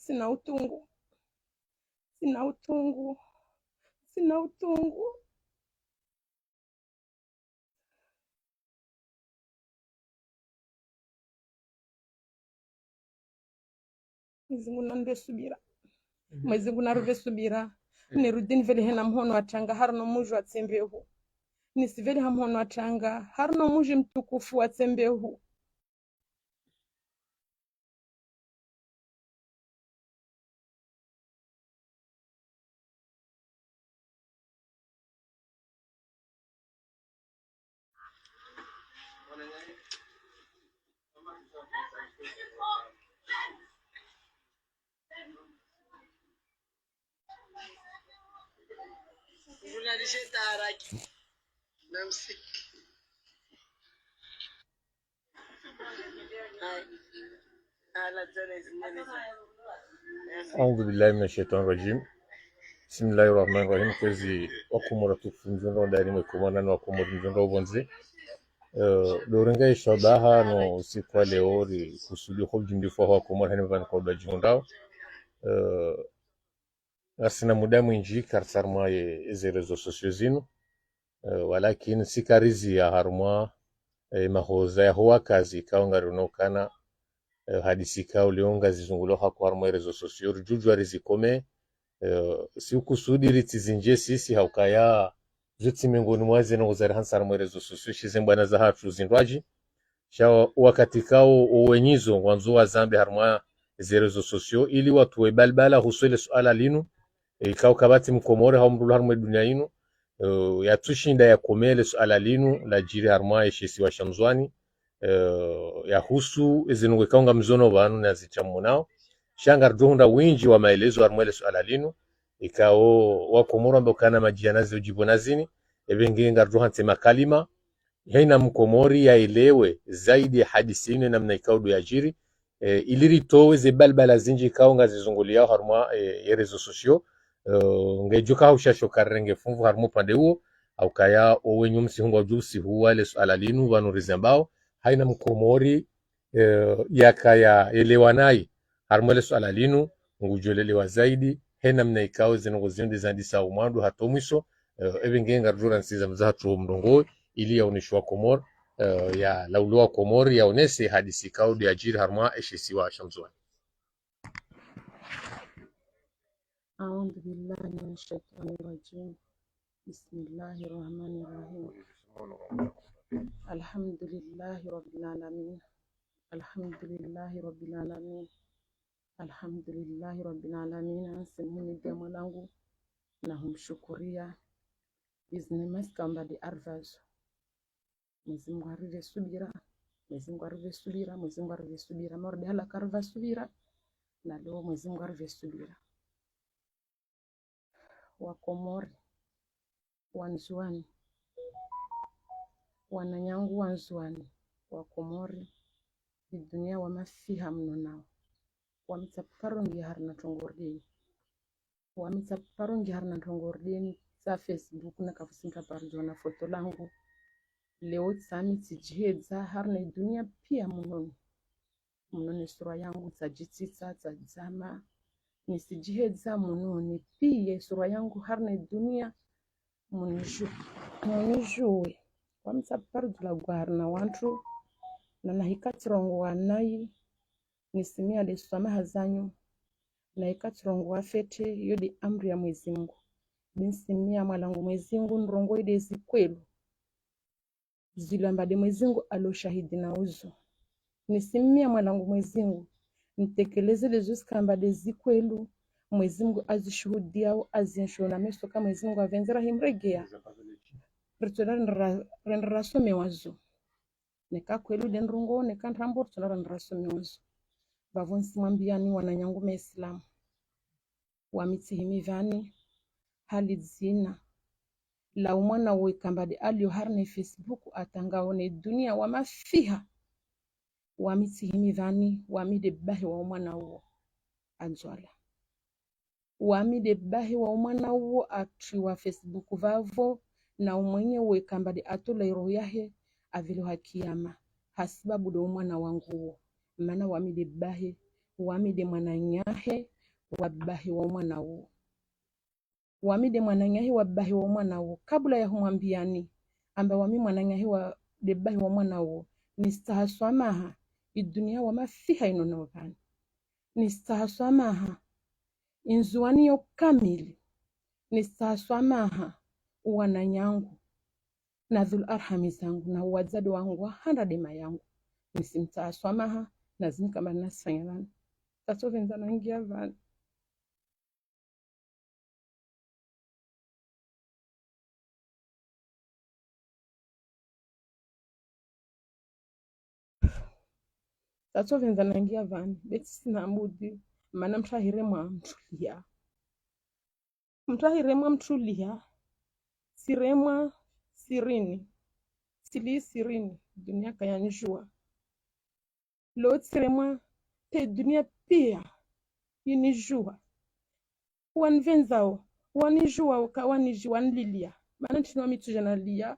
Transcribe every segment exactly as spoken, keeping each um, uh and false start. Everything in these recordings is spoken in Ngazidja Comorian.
Tsina utungu. Tsina utungu. Tsina utungu. Mwenyezi Mungu nanipve subira. Mwenyezi Mungu naripve subira. Nirudi nivelehe na mhono wa tanga harumwa mdji wa Tsembehu. Nisiveleha mhono wa tanga harumwa mdji mtukufu wa Tsembehu. أعوذ بالله من الشيطان الرجيم. بسم الله الرحمن الرحيم. Kwezi wakomori watukufu mdjo ndo ndani mwe Komori na wakomori mdjo ndo pvondze. Eh, ndo renga ishabaha no usiku wa leo rikusudi ho ujimlifu wa wakomori hani pvanu kwa udwa jihundrao. Eh, ngasina muda mwindji karitsi harumwa ye, eze réseaux sociaux zinu. Eh, walakini tsi kariziya harumwa, eh, mahoza ya ho wakazi ikao ngariono ukana, eh, hadisi ikao leo ngazizungulwao hako harumwa ye réseaux sociaux, ridjudjuwa rizikome, eh, tsi ukusudi ritsi zindje sisi ha ukaya zo tsi mengoni mwa ze ndrongoo zarihantsi harumwa ye réseaux sociaux, shi ze mbwana zahatru zindrwadji. Sha wakati ikao owenyi zo ngwandzo wazambe harumwa ze réseaux sociaux, ili watuwe balbala uhusu le suala linu, e, ikao kapvatsi mkomori hau mndru harumwa ye dunia inu, e, yatsushinda yakome le suala linu ladjiri harumwa ye she isiwa sha Ndzuani, e, yahusu ezi ndrongoo ikao ngamziono pvanu na zitsamunao. Sha ngaridjo hundra windji wa maelezo harumwa le suala linu, ikao wakomori wamba ukana madji ya nazi udjibu nazini, epvenge ngaridjo hantsi makalima, haina mkomori yaelewe zaidi hadisi inu namna ikao ndo yadjiri, eh, ili ritowe ze balbala zindji ikao ngazizunguliyao harumwa, eh, ye réseaux sociaux, eh, ngedjo ka husha sho karirenge fumvu harumwa upande uwo, ha ukaya owenyi msihu ngwadjo usihuwa le suala linu pvanu rizambao, haina mkomori, eh, yakaya elewa nayi harumwa le suala linu, ngudjo lelewa zaidi, he namna ikao ze ndrongoo zinu nde zandisa umwando hata omwiso, eh, epvenge ngaridjo rantsi za mzahatru mndrongoo, ili yaoneshe wakomori, eh, yalaule wakomori, yaonese hadisi ikao ndo yadjiri harumwa ye she isiwa sha Ndzuani. أعوذ بالله من الشيطان الرجيم. بسم الله الرحمن الرحيم. الحمد لله رب العالمين. الحمد لله رب العالمين. الحمد لله رب العالمين. Ngamhimidiya Mola wangu na humshukuriya. Izi neema zikao amba nde aripvazo. Mwenyezi Mungu aripve subira. Mwenyezi Mungu aripve subira. Mwenyezi Mungu aripve subira. Mauri nde hala karipva subira. Na leo Mwenyezi Mungu aripve subira. Wakomori, Wandzuani, wananyangu Wandzuani, Wakomori, ye dunia wamafiha mno nao. Wami tsaparo ngi harina ndrongoo rideni. Wami tsaparo ngi harina ndrongoo rideni, tsa Facebook na kafusi mtsaparudjuwa na foto langu. Leo tsami tsidjihedza harina ye dunia piya munoni. Munoni sura yangu tsadjitsitsa, tsadzama. Nisidjihedza munoni piya sura yangu harina ye dunia munidju-, munidjuwe. Wami tsaparo djulagwa harina wantru, na nahika tsirongowa nayi, nisimiya nde swamaha zanyu, nahika tsirongowa fete, yo nde amri ya Mwenyezi Mungu. Nisimiya mwalangu Mwenyezi Mungu, nirongowe nde zi kweli. Zilo amba nde Mwenyezi Mungu alo shahidi na uzo. Nisimiya mwalangu Mwenyezi Mungu, nitekeleze lezo zikao amba nde zi kweli, Mwenyezi Mungu azishuhudiyao, azienshio na meso ka Mwenyezi Mungu apvendze rahimregeya. Ritsona rindra-, rindra somewa zo. Neka kweli nde ndrongoo, neka ndrambo, ritsona rindra somewa zo. Pvapvo nisimwambiyani wananyangu Maislamu. Wami tsihimi pvani, hali dzina la umwana wo ikao amba nde alio harina ye Facebook atangao ne dunia wamafiha. Wami tsihimi pvani, wami nde bahe wa umwana wo adzwala. Wami nde bahe wa umwana wo atriwa Facebook pvapvo, na umwenye wo ikao amba nde atolwa iroho yahe, avelewa kiyama, hasibabu nde umwana wangu wo. Mana wami nde bahe, wami nde mwananyahe, wa bahi wa mwana wo. Wami nde mwananyahe wa bahi wa mwana wo. Kabula ya humwambiyani amba wami mwananyahe wa, nde bahi wa mwana wo, nistsaha swamaha, iduniya wa mafiha inu no pvanu. Nistsaha swamaha, indzuwani yo kamili. Nistsaha swamaha, uwananyangu, na dhul arhami zangu, na uwadzade wangu wa handa nde mayangu. Nisimtsaha swamaha, na zinu kamba nasifanya pvanu. Tsatsovendza nangiya pvanu. Tsatsovendza nangiya pvanu, be tsisina budi, mana mutru ahiremwa mutruliya. Mutru ahiremwa mutruliya, tsiremwa sirini, tsili sirini, duniya kayanidjuwa. Lo tsiremwa, te duniya piya yinidjuwa. Wanivendzao, wanidjuwao, kawanidji, wanililiya. Mana ntsina mitsu djanaliya,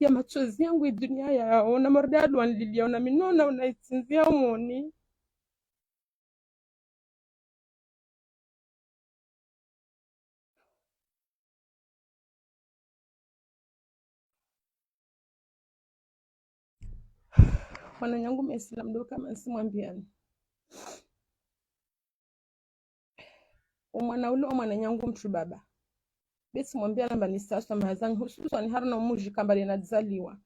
ya matsozi yangu iduniya yayaona, mordi adu wanililiya, ona minona, ona itsindzi ya umoni. Mwananyangu Mesila, mdo kama nisimwambiyani. Umwana ule wa mwananyangu mutru baba. Be tsimwambiyani amba nistsaha swamaha zangu, hususwani harumwa umuji kamba nde nadzaliwa.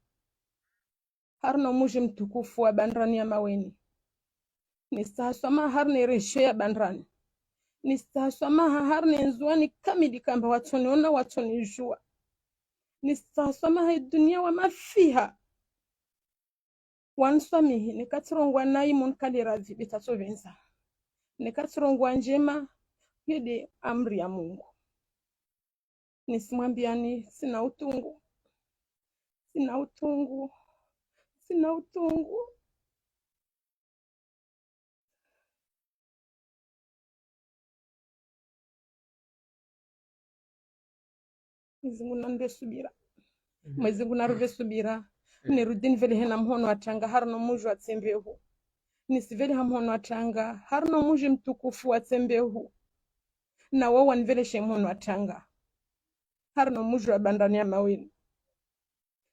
Harumwa umuji mutukufu wa Bandrani ya Maweni. Nistsaha swamaha harumwa erejiyo ya Bandrani. Nistsaha swamaha harumwa Ndzuwani kamili kamba watsoniona, watsonidjuwa. Nistsaha swamaha iduniya wa mafiha. Waniswamihi, neka tsirongowa nayi munikali radhi, be tsatsovendza. Neka tsirongowa ndjema, yo nde amri ya Mungu. Nisimwambiyani, tsina utungu. Tsina utungu. Tsina utungu. Mwenyezi Mungu nanipve subira. Mwezi Mungu naripve subira. Nirudi nivelehe na muhono wa tanga harumwa umuji wa Tsembehu. Nisiveleha muhono wa tanga harumwa umuji mutukufu wa Tsembehu. Na wo waniveleshe muhono wa tanga harumwa umuji wa Bandrani ya Maweni.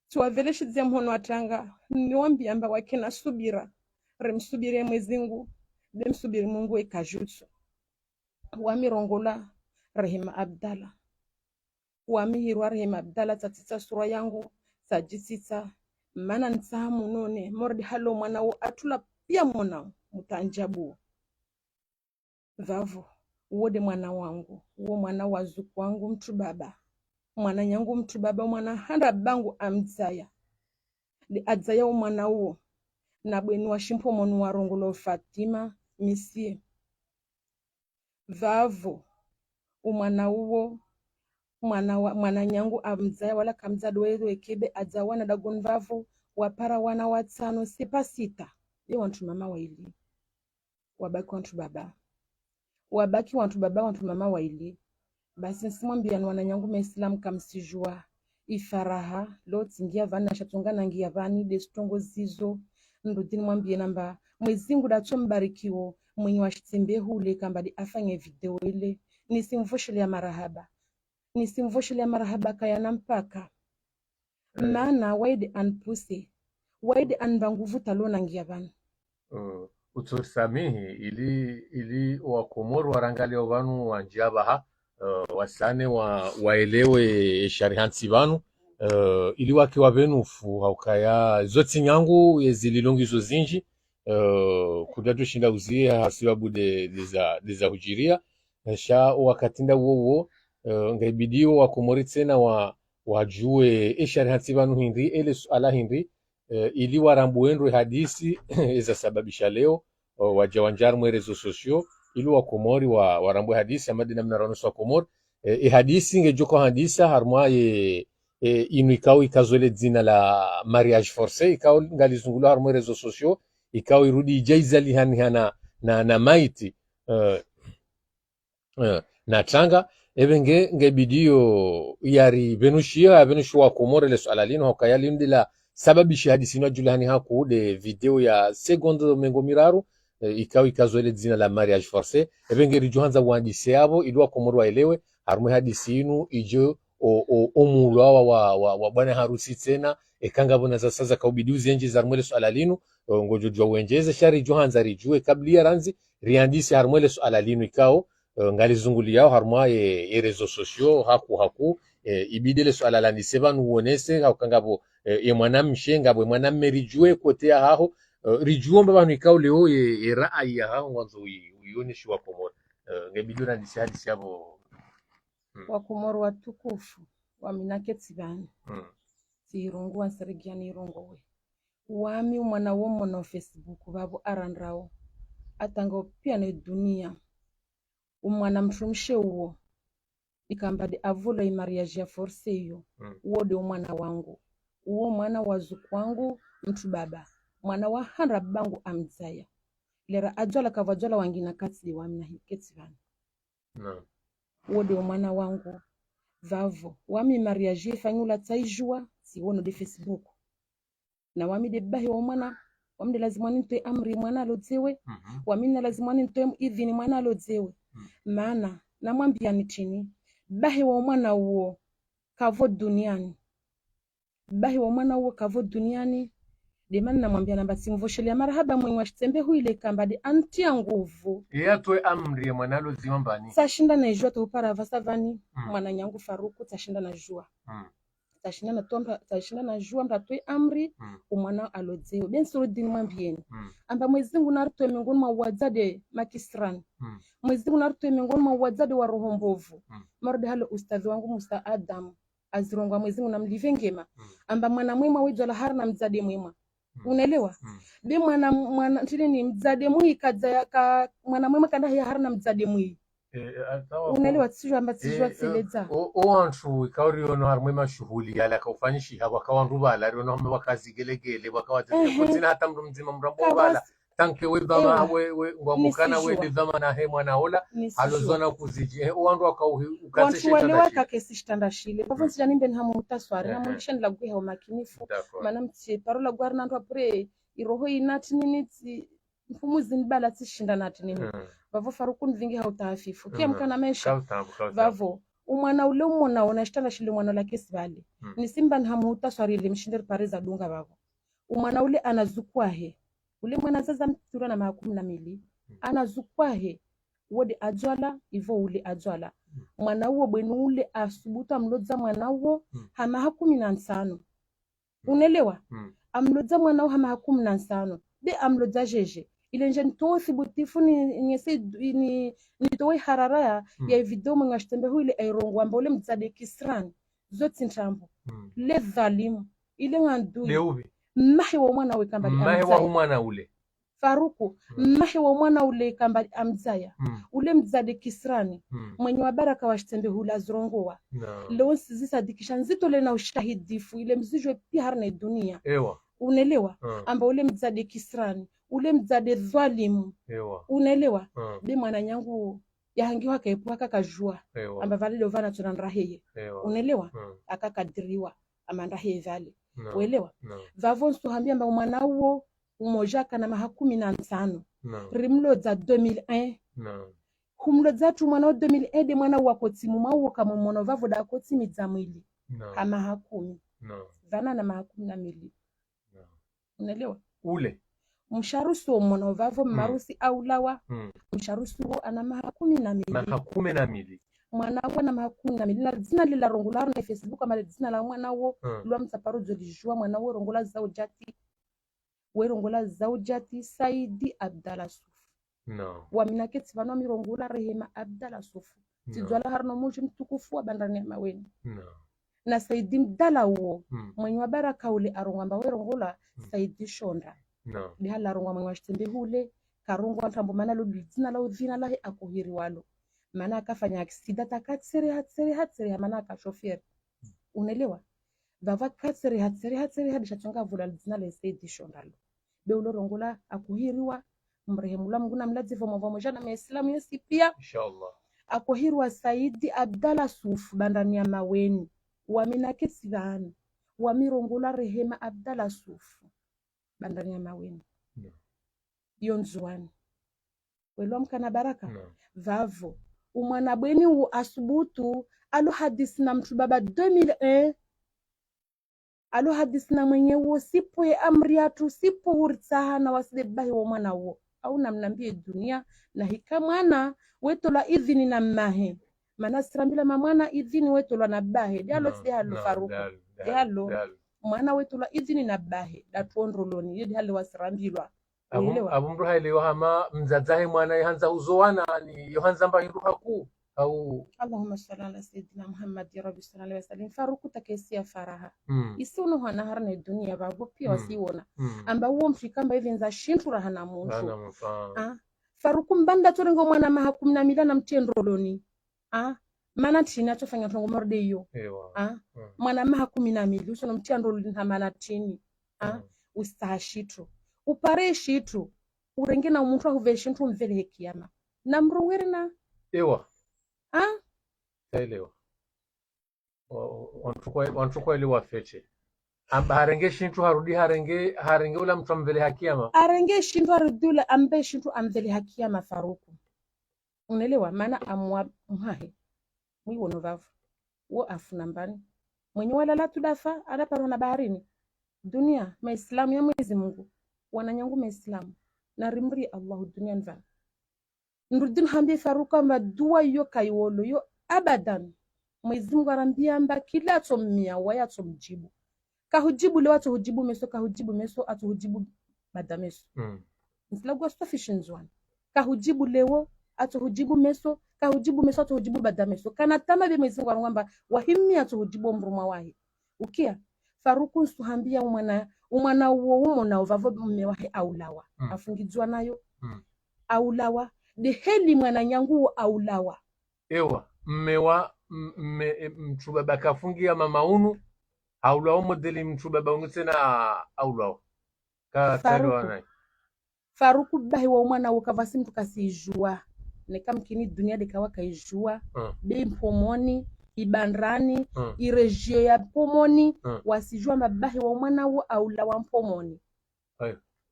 Tsiwaveleshe dze muhono wa tanga, niwambiye amba wakena subira. Rimsubiri Mwezi Mungu, be msubiri Mungu eka jutsu. Wami rongolwa Rehema Abdallah. Wami hirwa Rehema Abdallah, tsatsitsa sura yangu, tsadjitsitsa, mana nitsaha munone, mordi halo mwana wo atula piya mwana wo, mutandjabu. Vavo, uwo nde mwana wangu, uwo mwana wa zuku wangu mutru baba. Mwananyangu mutru baba, mwana handa bangu amdzaya. Nde adzaya umwana uwo, na bweni wa Shimpomoni warongolwa Fatima Misie. Vavo, umwana uwo, mwana wa, mwananyangu amdzaya wala kamdzaya ndo wewe kebe, adza wana dagoni vavo, wapara wana watsano, sepa sita. Ye wantru mama waili. Wabaki wantru baba. Wabaki wantru baba, wantru mama waili. Basi nisimwambiyani wananyangu Maislamu kamsidjuwa ifaraha, lo tsingiya vani na sha tsonga nangiya vani nde zitrongo zizo, nirudi nimwambiyeni amba Mwezi Mungu ndatso mbarikiwo, mwenyi wa shitsembe hule kamba nde afanye video ile, nisimvosheleya marahaba. Nisimvosheleya marahaba kayana mpaka. Eh. Mana waye nde anipuse, waye nde anipva nguvu ta lo nangiya vani. Eh, utsorisamihi, ili, ili owakomori warangaliya vanu wandjiya vaha, eh, wasane wa, waelewe eshariha ntsi vanu, eh, ili wake wapvenufu, haukaya zo tsi nyangu ezililo ngizo zindji, eh, kudjatsu shinda uziye hasibabu nde, nde za, nde za hudjiriya. Sha owakati nda uwo uwo, eh, ngaibidiyo wakomori tsena wa, wadjuwe eshariha ntsi vanu hindri, ele suala hindri, eh, ili warambuwe ndro ehadisi ezasababisha leo, eh, wadja wandjia harumwa erezo sosio, ili wakomori wa, warambuwe ehadisi, hama nde namna ranoso wakomori. Eh, ehadisi ngedjo ka hadisa harumwa ye, eh, inu ikao ikazo le dzina la mariage forcé, ikao ngalizungulwa harumwa erezo sosio, ikao irudi idja izalihaniha na, na, na maiti. Eh, eh, na tanga, epvenge, ngaibidiyo yaripvenushiya, yapvenushiya wakomori le suala linu, haukaya linu ndila sababisha hadisi inu yadjulihaniha ku nde video ya seconde mengo miraru, eh, ikao ikazwa le dzina la mariage forcé. Epvenge ridjo handza wandise yapvo, ili Wakomori waelewe, harumwa ye hadisi inu, idjo o, o, o mulo wa, wa, wa, wa bwana harusi tsena, eka ngapvo na za sasa kaubidi uziendjeze harumwa le suala linu, eh, ngodjo djuwa uendjeze, sha ridjo handza ridjuwe, kabla ya randzi, riandise harumwa le suala linu ikao, eh, ngalizunguliyao harumwa ye, ye réseaux sociaux, haku, haku, eh, ibidi le suala landise pvanu uonese, hauka ngapvo, eh, ye mwanamshe, ngapvo ye mwanamme ridjuwe kote ya haho, eh, ridjuwe mba pvanu ikao leo ye, ye raayi ya haho ngwandzo uyi-, uyioneshe Wakomori. Eh, ngebidi urandise hadisi yapvo. Mm. Wakomori watukufu, wami naketsi pvanu. Mm. Tsirongowa ntsirigiani irongowe. Wami umwana wo mwono Facebook, pvapvo arandrao. Atanga upia ne dunia. Umwana mtrumshe uwo. Ikamba de avula i mariage ya forcé iyo. Mm. Uwo de umwana wangu. Uwo mwana wa zuku wangu, mtru baba. Mwana wa handra babangu amdzaya. Lera adzwala kavadzwala wangina katsi de wami naketsi pvanu. Naam. Uwo de umwana wangu. Pvapvo. Wami mariage ifanyiwa tsaidjuwa, tsiwono de Facebook. Na wami de bahi wa mwana, wami de lazima nintoe amri mwana alodzewe, mhm, wami na lazima nintoe idhini mwana alodzewe. Mm. Mana, namwambiani trini, bahi wa mwana uwo, kavo duniani. Bahi wa mwana uwo, kavo duniani. De mana namwambia namba tsimvoshelea marahaba mwenyi wa shitsembe huile kamba de antia nguvu. Ye atoe amri ye mwana alodzewa mbani. Tsashinda naidjuwa to upara pvasa pvani, mm, mwananyangu Faruku, tsashinda naidjuwa. Mm. Tsashinda na tomba, tsashinda naidjuwa mba atoe amri, mm, umwana alodzewe. Ben Surudini mwambieni. Mm. Amba Mwezi Mungu naritoe miongoni mwa wadzade makisirani. Mm. Mwezi Mungu naritoe miongoni mwa wadzade wa roho mbovu. Mm. Marudi halo ustadhi wangu Musa Adam. Azirongowa Mwezi Mungu namlipve ngema. Mm. Amba mwana mwema wedzwala harina mdzade mwema. Mm. Unaelewa? Mm. Be mwana, mwana, ntrini ni mdzade mwi kadza ya ka, mwana mwema kanda ya harina mdzade mwi. Eh, eh, sawa, unaelewa, ko-, tsijua amba tsijua, eh, eh, tseledza. O, o wantru ikao riono harumwa mashuhuli yala kaufanyishiha, waka wandru pvala, riono hama waka zigelegele, waka watete, ehe, kutsina hata mndru mdzima mrambo pvala. Kavasi. Tanke we dhama, ewa, we, we, ngwa mukana we, nisijua, de dhama na he mwana ola, nisijua, alozona kuzidji. Eh, o wandru waka uhi-, ukatse wantru wale shitanda shile, waka kesi shitanda shile. Pvapvo, mm, ntsija nimbe nhamu mutaswari, ehe, na mundishe nilagwe ha umakinifu. D'accord. Mana mtsi, parola gwari na wandru apure, iroho inati nini tsi, mfumu zinibala tsishinda nati nini. Mm. Pvapvo Faruku nipvinge ha utahafifu. Kia, mm, mkana mesha. Kautabu, kautabu. Pvapvo, umwana ule umwona ona shitanda shile mwana ola kesi pvale. Mm. Nisimba nhamu utaswarili mshinde ripare za dunga pvapvo. Umwana ule ana zuku wahe. Ule mwana zaza mtsurwa na maha kumi na mili. Mm. Ana zuku wahe. Uwo de adzwala, ivo ule adzwala. Mm. Mwana uwo bwenu ule asubutu amlodza mwana uwo, mm, ha maha kumi na ntsanu. Unaelewa? Mm. Amlodza mwana uwo ha maha kumi na ntsanu. Be amlodza jeje. Ile nje nitowe thibutifu ni, ni, ni, nitowe harara ya, mm, ya video mwenga shitsembe huile airongowa amba ule mdzade kisirani. Zo tsi ntrambo. Mm. Le dhalimu. Ile ngandui. Le uvi. Mmahe wa mwana we kamba de amdzaya. Mmahe wa mwana ule. Faruku, mm, mmahe wa mwana ule kamba amdzaya. Mm. Ule mdzade kisirani. Mm. Mwenyi wa baraka wa shitsembe hula zirongowa. Naam. Leo ntsizisadikisha nzitole na ushahidifu, ile mzijue pia harina dunia. Ewa. Unaelewa? Mm. Amba ule mdzade kisirani, ule mdzade dhwalimu. Ewa. Unaelewa? Mm. Be mwananyangu, yahangiwa kaepu haka kajua. Ewa. Amba pvale leo pvana tsona ndraheye. Ewa. Unaelewa? Mm. Haka kadiriwa. Ama ndraheye pvale. Naam. Uelewa? Naam. Pvapvo ntsuhambia amba umwana uwo, umoja kana maha kumi na ntsanu. Naam. Rimlodza deux mille un. Naam. Humlodza tu mwana wa deux mille un de mwana wa kotsimu mwa uwo kamwe mwana pvapvo da kotsimidza mwili. Naam. Ha maha kumi. Naam. Pvana na maha kumi na mili. Naam. Unaelewa? Ule. Mshe harusi wo mwana pvapvo, mm, mmarusi aulawa. Mm. Mshe harusi wo ana maha kumi na mili. Maha kumi na mili. Mwana wo ana maha kumi na mili. Na dzina lila rongola harina Facebook ama le dzina la mwana wo. Mm. Lwa mtsaparudzo lijua mwana wo rongola Zaujati. We rongola Zaujati Saidi Abdallah Sufu. Naam. Wami naketsi pvanu wami rongola Rehema Abdallah Sufu. Naam. Tsidzwala harina mudji mtukufu wa Bandarani ya Maweni. Naam. Na Saidi mdala uwo, mm, mwenyi wa baraka ule arongowa amba we rongola, mm, Saidi Shonda. Naam. De hala arongowa mwenyi wa shitsembe hule, karongowa ntrambo mana lo dzina la udhina lahe akohiriwa lo. Mana akafanya aksida ta katsere, hatsere, hatsere, ha mana aka shoferi. Unaelewa? Pvapvo katsere, hatsere, hatsere, hadisha tsonga pvula lidzina le Saidi Shonda lo. Be ulo rongola akohiriwa, mrehemu la Mungu na mladzi pvamo pvamoja na maislamu yesi pia. Inshallah. Akohiriwa Saidi Abdallah Sufu, Bandarani ya Maweni. Wami naketsi pvanu. Wami rongola Rehema Abdallah Sufu, Bandarani ya Maweni. Naam. Yo Ndzuwani. Welewa mkana baraka. Vavo, umwana bweni uwo asubutu, alo hadisi na mtru baba deux mille un, alo hadisi na mwenye uwo, sipvo he amri yatru, sipvo huritsaha na wasi de bahi wa mwana uwo. Au namnambie dunia, na hika mwana, wetolwa idhini na mmahe. Mana sirambila ma mwana idhini wetolwa na bahe. Dialo tsi de halo Faruku. Dialo. Mwana wetolwa idhini na bahe. Datru ondroloni, ye de hale wasirambilwa. Abu mdru haelewa hama mdzadze he mwana yohandza uzowana ni yohandza mba hindru haku. Au. Allahumma salli ala sayyidina Muhammad ya Rabbi sallallahu alaihi wasallam. Faruku takesiya faraha. Isi uno hwana harina dunia vavo pia wasiwona. Amba uwo mtru ikamba ivendza shintru rahana mutru. Faruku mbanda torengo mwana maha kumi na mili na mtie ndroloni. Ah, mana trini atsofanya trongo morde iyo. Ah, mwana maha kumi na mili, usono mtia ndroloni ha mana trini. Ah, usaha shitru. Upare shitru. Urenge na umutru ahuve shintru umvele he kiyama. Na mrongwere na. Ewa. Ah? Elewa. Wantru kwa, wantru kwa ili wafeche. Amba harenge shintru harudi harenge, harenge ula mtru amvele ha kiyama. Harenge shintru harudi ula ambe shintru amvele ha kiyama Faruku. Unelewa mana amwa mhahe. Mwiwono vavo. Wo afu na mbani. Mwenye walala tu dafa, adaparwa na baharini. Dunia, maislamu ya Mwenyezi Mungu. Wananyangu maislamu. Na rimri Allahu dunia nvana. Nurdin hambie Faruku amba dua yo kayiwolo yo abadan. Mwenyezi Mungu arambia amba kila atsommia waye atsomjibu. Kahujibu leo atsohujibu meso, kahujibu meso atsohujibu bada meso. Nsilagua stofishi nzwani. Kahujibu leo atsohujibu meso, kahujibu meso atsohujibu bada meso. Kana tama be Mwenyezi Mungu arongoa amba wahimi atsohujibu omrumwa wahe. Ukia, Faruku nsuhambia umwana, umwana uwo umo na uvavo mme wahe aulawa. Afungidzwa nayo. Aulawa. De heli mwananyangu uwo aulawa. Ewa, mme wa, m-, mme, e, mtru baba kafungia mama unu, aulawa modeli mtru baba unu tsena aulawa. Ka, Faruku. Faruku bahi wa umwana uwo kavasi mtru kasijua. Neka mkini dunia de kawa kaijua. Be Mpomoni, Ibandrani, irejio ya Mpomoni, wasijua amba bahi wa umwana uwo aulawa Mpomoni.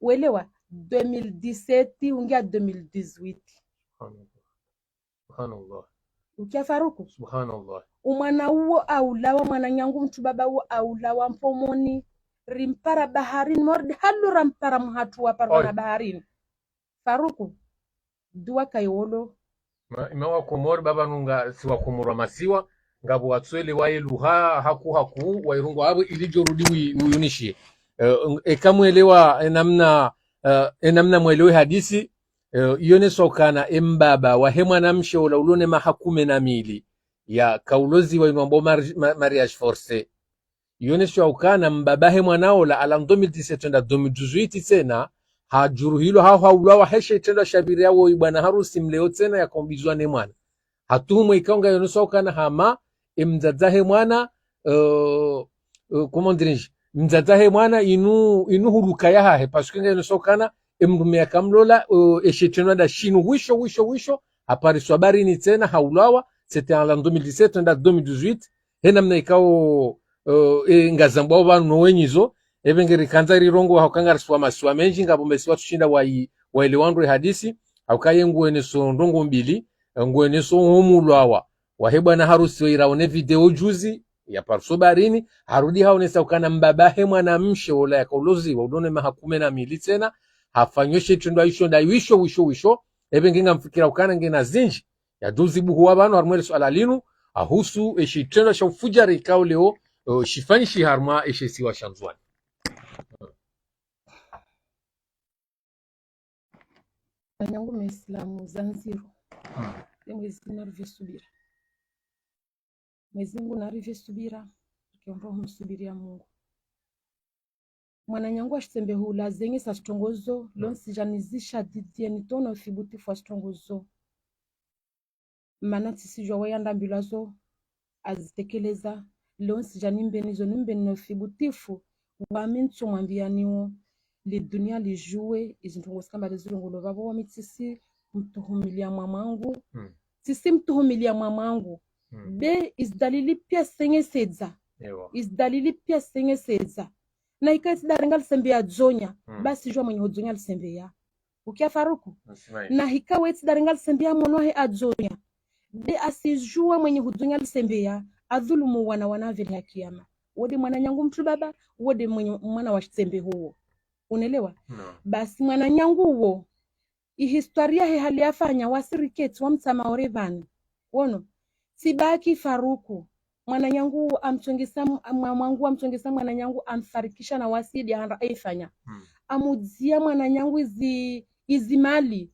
Welewa, deux mille dix-sept, ungia deux mille dix-huit. Subhanallah. Ukia Faruku? Subhanallah. Umwana uwo aulawa, mwananyangu mtru baba uwo aulawa Mpomoni. Rimpara baharini, morde halo rampara mhatru waparwa na baharini. Faruku, dua kayiwolo. Ma, ima wa Komori baba nunga si wa Komori wa masiwa, ngapvo watswele waye luha haku haku, wairungu avo ili djo rudi wi-, wiyunishie. Eh, eka mwelewa, enamna, eh, enamna mwelewe hadisi, eh, iyoneswa ukana embaba wahe mwanamshe ola ulone maha kume na mili, ya kauloziwa inu ambao mari-, ma-, mariage forcé. Iyoneswa ukana mbaba he mwana ola, ala deux mille dix-sept enda deux mille dix-huit tsena, hajuruhilwa hau haulawa heshe itrendwa sha pviri yawo ibwana harusi mleo tsena yakombizwa ne mwana. Hatuhumwe ikao nga yoneswa ukana hama, emdzadze he mwana, euh, euh, comment dirais-je, mdzadze he mwana inu, inu huluka yahahe, parce que nga yoneswa ukana, emrume yakamlola, euh, eshe itrendwa nda shinu wisho, wisho, wisho, hapariswa baharini tsena, haulawa, c'était en l'an deux mille dix-sept, enda deux mille dix-huit, he namna ikao, euh, e, ngazambwao pvanu no wenyizo, epve ngerikandza rirongoa hauka ngarisiwa masiwa mendji, ngapvo mesiwa tsushinda wayi-, waelewa ndro ye hadisi, hauka ye ngueneso ndrongo mbili, e, ngueneso ho mulawa wahe bwana harusi wairao ne video juzi, yapariswa baharini, harudi haonesa ukana mbaba he mwanamshe ola yakauloziwa, ulone maha kume na mili tsena, hafanywa she itrendwa isho nda wisho, wisho, wisho, epve nge ngamfikira ukana ngena zindji, yaduzi buhuwa pvanu harumwa ele suala linu, ahusu eshe itrendwa sha ufujari ikao leo, eh, shifanyishiha harumwa eshe isiwa sha Ndzuwani. Wananyangu maislamu zandziro. Ye Mwezi Mungu naripve subira. Mwezi Mungu naripve subira, tukiomba humsubiria Mungu. Mwananyangu ashitsembe hula zenye sa strongozo, lonsi janizisha didie nitono uthibutifu wa strongozo. Mana tsisijua waya ndambilwa zo, azitekeleza, lonsi janimbeni zo nimbeni no uthibutifu, wami ntsumwambianiwo, lidunia lijue, izi ndrongo zikamba lizilongolo pvapvo wami tsisi mtuhumilia mwamangu, tsisi mtuhumilia mwamangu, be izi dalili pia sengesedza, izi dalili pia sengesedza. Na ika itsi darenga lisembe ya dzonya, basi jua mwenye hodzonya lisembe ya. Ukia Faruku. Na hika wetsi darenga lisembeya mwana wahe adzonya. De asijua mwenye hudzonya lisembeya, adhulumu wana wana vele ha kiyama. Wo de mwananyangu mtru baba, wo de mwenye mwana wa shitsembe huwo. Unelewa? Basi mwananyangu wo, i histoire yahe hali yafanya, wasi riketsi, wamtsama ore vani. Wono, tsibaki Faruku. Mwananyangu amtsongesa, mwa-, mwangu amtsongesa mwananyangu amfarikisha na wasi de handra aifanya. Amudzia mwananyangu izi, izi mali.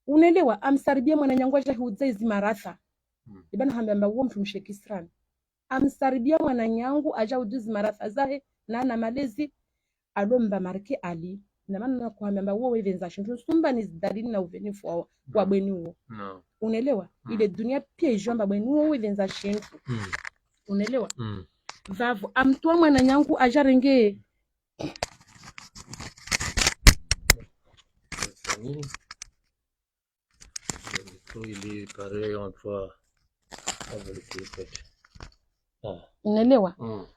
Unelewa, amsaribia mwananyangu aja hiudza izi maratha. Ibana hamba amba wo mtru mshe kisirani. Amsaribia mwananyangu aja udza izi maratha zahe, na na malezi, alo mba marke ali. Na mana na kuhamba amba wo wevendza shintru, sumba ni zidalili na uvenifu wa, wa bweni wo. Unelewa? Ile dunia pia ijua amba bweni wo wevendza shintru. Unelewa? Vavo, amtoa mwananyangu aja renge. Unelewa?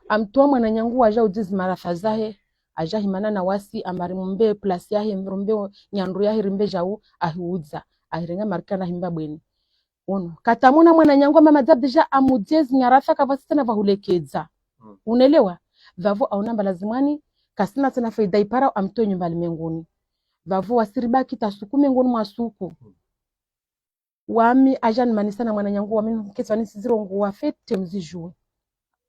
Amtoa mwananyangu aja udza izi maratha zahe, aja himana na wasi, amba rimumbe place yahe, rimumbe nyandru yahe, rimbe jau, ahiudza, ahirenga marke na himba bweni. Wono, katamona mwananyangu amba madzabu deja amudzia izi nyaratha kavwasi tsena vahulekedza. Unelewa? Vavo aona amba lazimwani, kasina tsena faida ipara amtoe nyumba limenguni. Vavo wasi ribaki ta suku mengoni mwa suku. Wami aja nimanisa na mwananyangu wami nketsi wani nsizirongowa fete mzijue.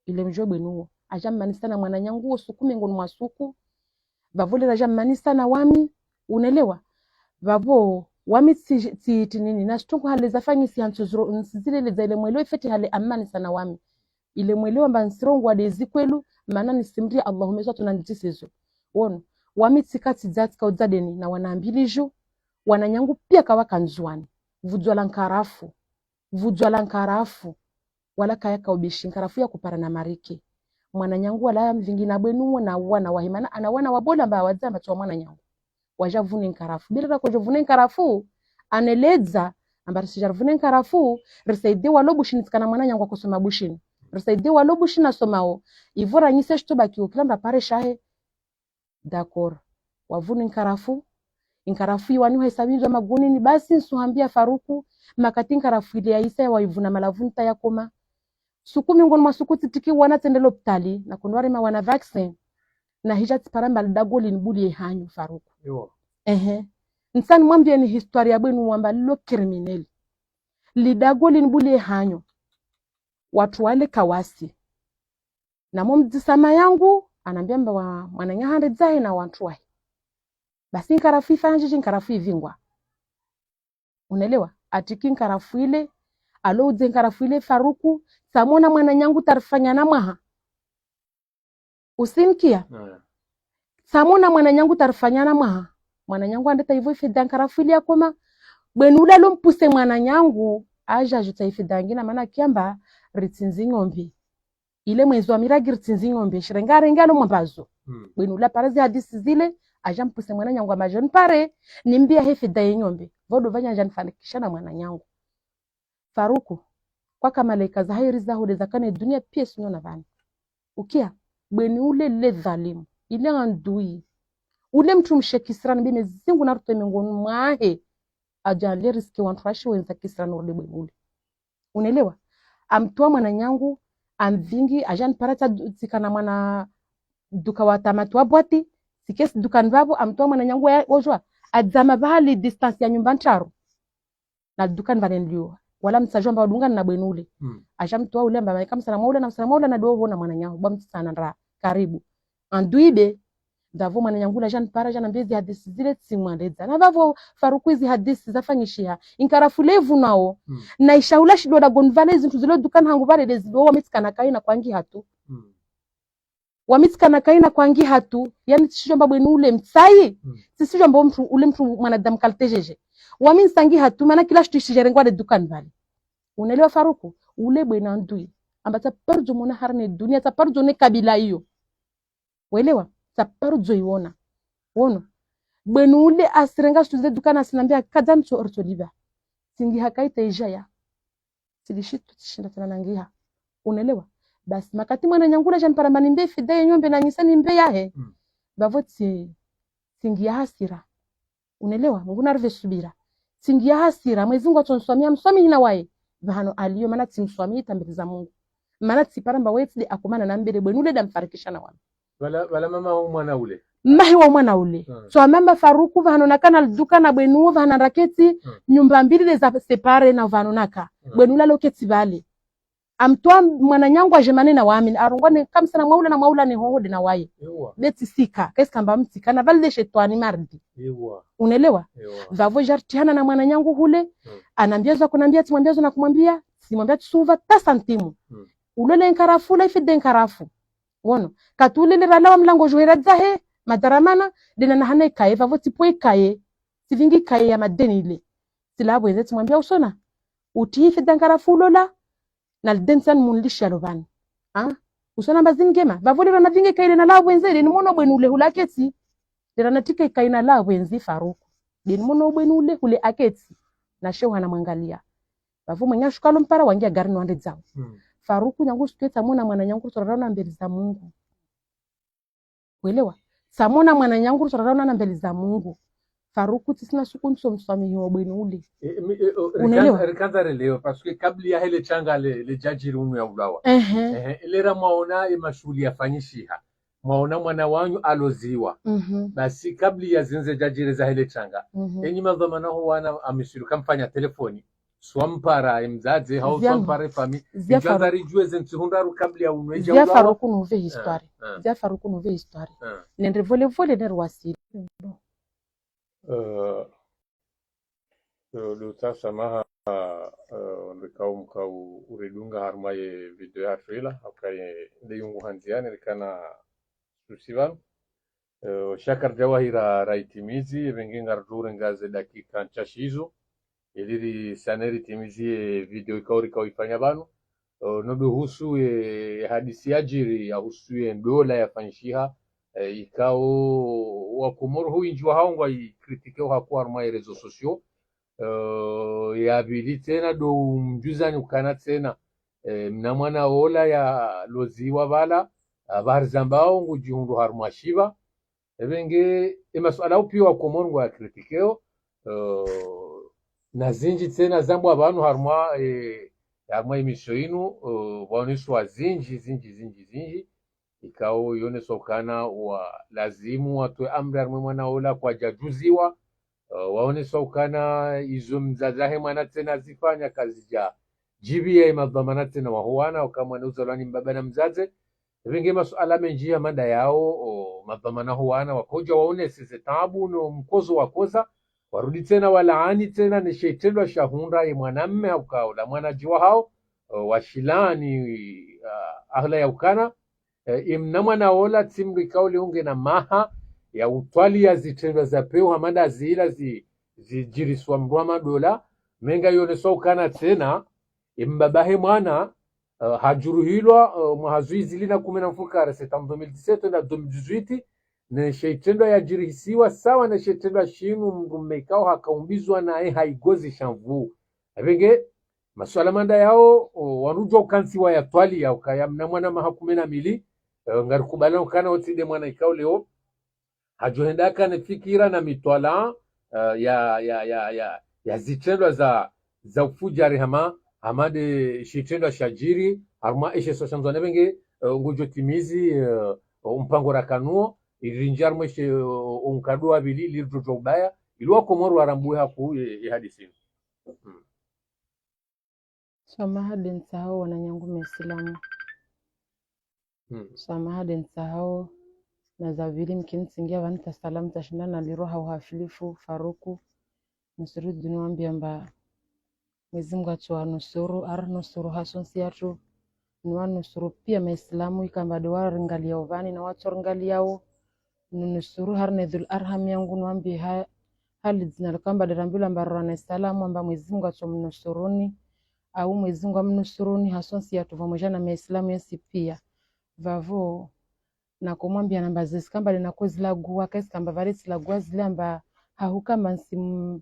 Ile mjue bweni wo. Aja nimanisa na mwananyangu wo suku mengoni mwa suku. Vavo lera aja nimanisa na wami, unelewa. Vavo, wami tsi, tsi, tsi nini, na shitungu hale zafanyisi hantso ziro, nsizileleza ile mwelewe fete hale amanisa na wami. Ile mwelewe amba nsirongowa de zi kweli, mana nisimria Allahumma swalla tuna nitisezo. Wono, wami tsika tsidza tsika udza deni na wana mbili ju, wananyangu pia kawaka Ndzuwani. Vudzwa la nkarafu. Vudzwa la nkarafu. Wala kaya kaubishi nkarafu ya kupara na marike. Mwananyangu wala mvingi na bweni wo na wana wahe mana ana wana wa bola amba wadzamba tsi wa mwananyangu. Waja vune nkarafu. Bila rakojo vune nkarafu, aneledza, amba risija rivune nkarafu, risaidie walo Bushini tsikana mwananyangu akosoma Bushini. Risaidie walo Bushini asomao, ivo ranyise shito baki ukila mba pare shahe. D'accord. Wavuni nkarafu. Nkarafu iwani wahisabinzwa magunini basi nsuhambia Faruku, makati nkarafu ile yaisa ya waivuna malavuni ta yakoma. Suku mengoni mwa suku tsitiki wana tsende lopitali, na kundwa rema wana vaccin, na hija tsipara mba lidago linibulie hanyo Faruku. Ehe. Ntsa nimwambie ni histoire ya bweni wamba lilo criminel. Lidago linibulie hanyo. Watru wale kawasi. Na mo mdzisama yangu, anambia mba wa mwananya hande dzahe na wantru wahe. Basi nkarafu ifanya jiji, nkarafu ivingwa. Unelewa? Atiki nkarafu ile, alo udze nkarafu ile Faruku, tsamona mwananyangu tarifanya na mwaha. Usinkia? Tsamona mwananyangu tarifanya na mwaha. Mwananyangu andeta ivo ifedha nkarafu ile yakoma. Bweni ule alo mpuse mwananyangu, aja ajuta ifedha ngina mana kiamba, ritsindzi ngombe. Ile mwezi wa miragi ritsindzi ngombe, shirenga renge alo mwambazo. Bweni ula pare zi hadisi zile, aja mpuse mwananyangu amba jo nipare, nimbia he fedha ye ngombe. Vodo vanya aja nifanikisha na mwananyangu. Faruku, kwaka malaika za hairi za hode za kane dunia pia sinyo na vani. Ukia, bweni ule le dhalimu, ile andui. Ule mtru mshe kisirani bene zingu na ruto mengoni mwahe, aja le riske wantru washi wendza kisirani ule bweni ule. Unelewa? Amtoa mwananyangu, amvingi, aja nipara tsa du-, tsika na mwana duka wa tamatu wa bwati, tsikesi dukani vavo, amtoa mwananyangu ya, wojua, adzama vahali distance ya nyumba ntraru. Na dukani vale nilio. Wala mtsajua mba wadungana na bweni ule. Aja mtoa ule amba maika msana mwa ule na msana mwa ule na doho na mwananyangu, bwa mtsana ndra, karibu. Anduibe, ndavo mwananyangu la aja nipara aja nambia zi hadisi zile tsimwandedza. Na vavo Faruku izi hadisi zafanyishiha. Inkarafu levu nao. Na ishahula shidoda goni vale zintru zilo dukani hangu vale de zido wamitsikana kaina kwangi hatu. Wamitsikana kaina kwangi hatu. Yani tsisijua mba bweni ule mtsayi. Tsisijua mba mtru, ule mtru mwanadamu kalitejeje. Wamitsangi hatu, mana kila shitu ishijerengwa de dukani vale. Unelewa Faruku? Ule bweni andui. Amba tsaparujo mona harine dunia, tsaparujo ne kabila iyo. Welewa? Tsaparujo iwona. Wono. Bweni ule asirenga shitu ze dukani asinambia kadza ntso orto liba. Tsingi hakaita ijaya. Tsili shitu tsishinda tsana nangiha. Unelewa? Basi makati mwananyangu la aja nipara mba nimbe fedha ye ngombe na nyisa nimbe yahe. Vavo tsi, tsingi ya hasira. Unelewa? Mungu narive subira. Tsingia hasira, Mwezi Mungu atsonswamiha, mswamihi na waye. Pvahanu aliyo, mana tsimswamihi hata mbeli za Mungu. Mana tsipara mba waye tsi de akomana na mbele bwenu ule de amfarikisha na wami. Pvala, pvala mama wa mwana ule. Mmahe wa mwana ule. Hmm. So amamba Faruku pvahanu naka na liduka na bwenu, pvahanu raketsi, hmm, nyumba mbili de za séparé na pvahanu naka. Hmm. Bwenu ula loketsi pvale. Amtwa mwananyangu aje mane na wami, arongwa ne kamsa na mwaula na mwaula ne hoho de na waye. Ewa. Beti sika, kesi kamba mtsika, na pvale de shetwani mardi. Ewa. Unelewa? Ewa. Pvavo jartihana na mwananyangu hule, hmm, anambia zo kunambia, tsimwambia zo na kumwambia, tsimwambia tsuva, ta santimu. Hmm. Ulole nkarafu, la ife de nkarafu. Wono, katulele ralawa mlango juhera dzahe, madaramana, de na nahana ikaye, pvavo tsipwe ikaye, tsivingi ikaye ya madeni ile. Tsila bwenze tsimwambia usona, utihi ife de nkarafu ulola, na lideni tsani munlishi ya lopvani. Ha? Usona mba zingema. Pvavo lera na vinge kaile na la bwenze, de ni mono bwenu ule hula ketsi. Lera na tika ikaina la bwenzi Faruku. De ni mono bwenu ule hule aketsi. Na shehu hana mwangalia. Pvavo mwenye ashuka lo mpara wangia gari no wande dzao. Hmm. Faruku nyangu sitwetsa mona mwananyangu tsoraraona mbeli za Mungu. Welewa? Tsamona mwananyangu tsoraraona na mbeli za Mungu. Faruku tsisina suku ntso mswamihi wa bwenu ule. E, mi, e, o, unelewa? Rikandza, rikandza relewa, parce que kabla ya hele shanga le, le jajiri unu ya ulawa. Ehe. Ehe, ilera mwaona ye mashuhuli yafanyishiha. Mwaona mwana wanyu aloziwa. Mhm. Basi kabla ya zinze jajiri za hele shanga. Mhm. Enyi madhwamana ho wana amisiru kamfanya telefoni. Swampara ye mdzadze, hau swampara ye fami. Zia Faruku. Ijandza rijue ze ntsihu ndraru kabla ya unu eja ulawa. Zia Faruku nuve histoire. Ah, ah. Zia Faruku nuve histoire. Ah. Nende vole vole neri wasili. Eh, eh, do ta samaha, eh, ndrikao mkao uridunga harumwa ye video ya trailer, hauka ye nde yungu handziani, rikana susi pvanu. Eh, shakar jawahira raitimizi, epvenge ngaridjo renga ze dakika ntsashi izo. Ili risane ritimizi ye video ikao rikao ifanya pvanu. Eh, no do husu ye hadisi yajiri, ya husu ye ndola yafanyishiha. Eh, ikao wa Komoro ho windji wahao ngwa ikritike ho hakuu harumwa ye réseaux sociaux. Eh, ya pvili tsena do mdjuzani ukana tsena. Eh, mna mwana ola yaloziwa pvala, ah, pvahari zambao ngudjihundru harumwa shiba. Epvenge, e masuala upia wa Komoro ngwa ya kritikeo, eh, na zindji tsena zambwa pvanu harumwa, eh, harumwa emisho inu, eh, pvaoneswa zindji, zindji, zindji, zindji. Ikao yoneswa ukana wa lazimu watwe amri harumwa mwana ola kwadjadjuziwa, eh, waoneswa ukana izo mdzadze wahe mwana tsena zifanya kazidja djibiya ye madhwamana tsena waho wana, uka mwana uzalwa ni mbaba na mdzadze. Epvenge masuala mendji ya manda yao, o, madhwamana ho wana wakodja waonese ze taabu no mkozo wakoza, warudi tsena walaani tsena ne she itrendwa shahundra ye mwanamme hauka ola mwanadji wahao, o, washilaani, ah, ahla ya ukana, eh, ye mna mwana ola tsi mdru ikao le ungena maha ya utwaliya zitrendwa za pewu hama nda zila zi, zijiriswa mdru wa madola, menga yoneswa ukana tsena, ye mbaba he mwana, eh, hadjuruhilwa, eh, mwaha zwi zili na kume na mfukare, c'est en deux mille dix-sept na deux mille dix-huit, ne she itrendwa yajirihisiwa sawa ne she itrendwa shinu mdrume ikao hakaumbizwa naye ha igozi sha nvuu. Epvenge, masuala manda yao, o, wandru djo ukansi wayatwaliya, ukaya mna mwana maha kume na mili, eh, ngarikubala ukana otsi de mwana ikao leo, hadjo henda akane fikira na mitwalaa, eh, ya, ya, ya, ya, ya zitrendwa za, za ufujari hama, hama nde shitrendwa shajiri, harumwa eshe swa sha Ndzuani epvenge, eh, ngudjo timizi, eh, umpango rakanuo, ili rinjie harumwa eshe, eh, umkado wa pvili, ili ridjo djuwa ubaya, ili wa Komoro warambuwe hakuu, eh, ye hadisi inu. Hmm. Swamaha de ntsahao wananyangu maislamu. Hmm. Swamaha de ntsahao, na za pvili mkini tsingia pvanu ta salamu tashinda nalirwa ha uhafilifu Faruku. Nusuru duni wambia mba Mwezi Mungu atsuwanusuru, arinusuru hasontsi yatru, nuwanusuru pia maislamu ikamba de waringaliao pvani na watsoringaliao. Nunusuru harine dhul arham yangu, nwambiye ha, ha lidzina likamba lirambilwa amba rorane salamu, amba Mwezi Mungu atsomnusuruni, au Mwezi Mungu amnusuruni, hasontsi yatru pvamwedja na maislamu yontsi pia. Pvavo, nakomwambiya namba zesi kamba linakozilaguwa, kesi kamba pvale tsilaguwa zile amba hahukamba ntsi m-,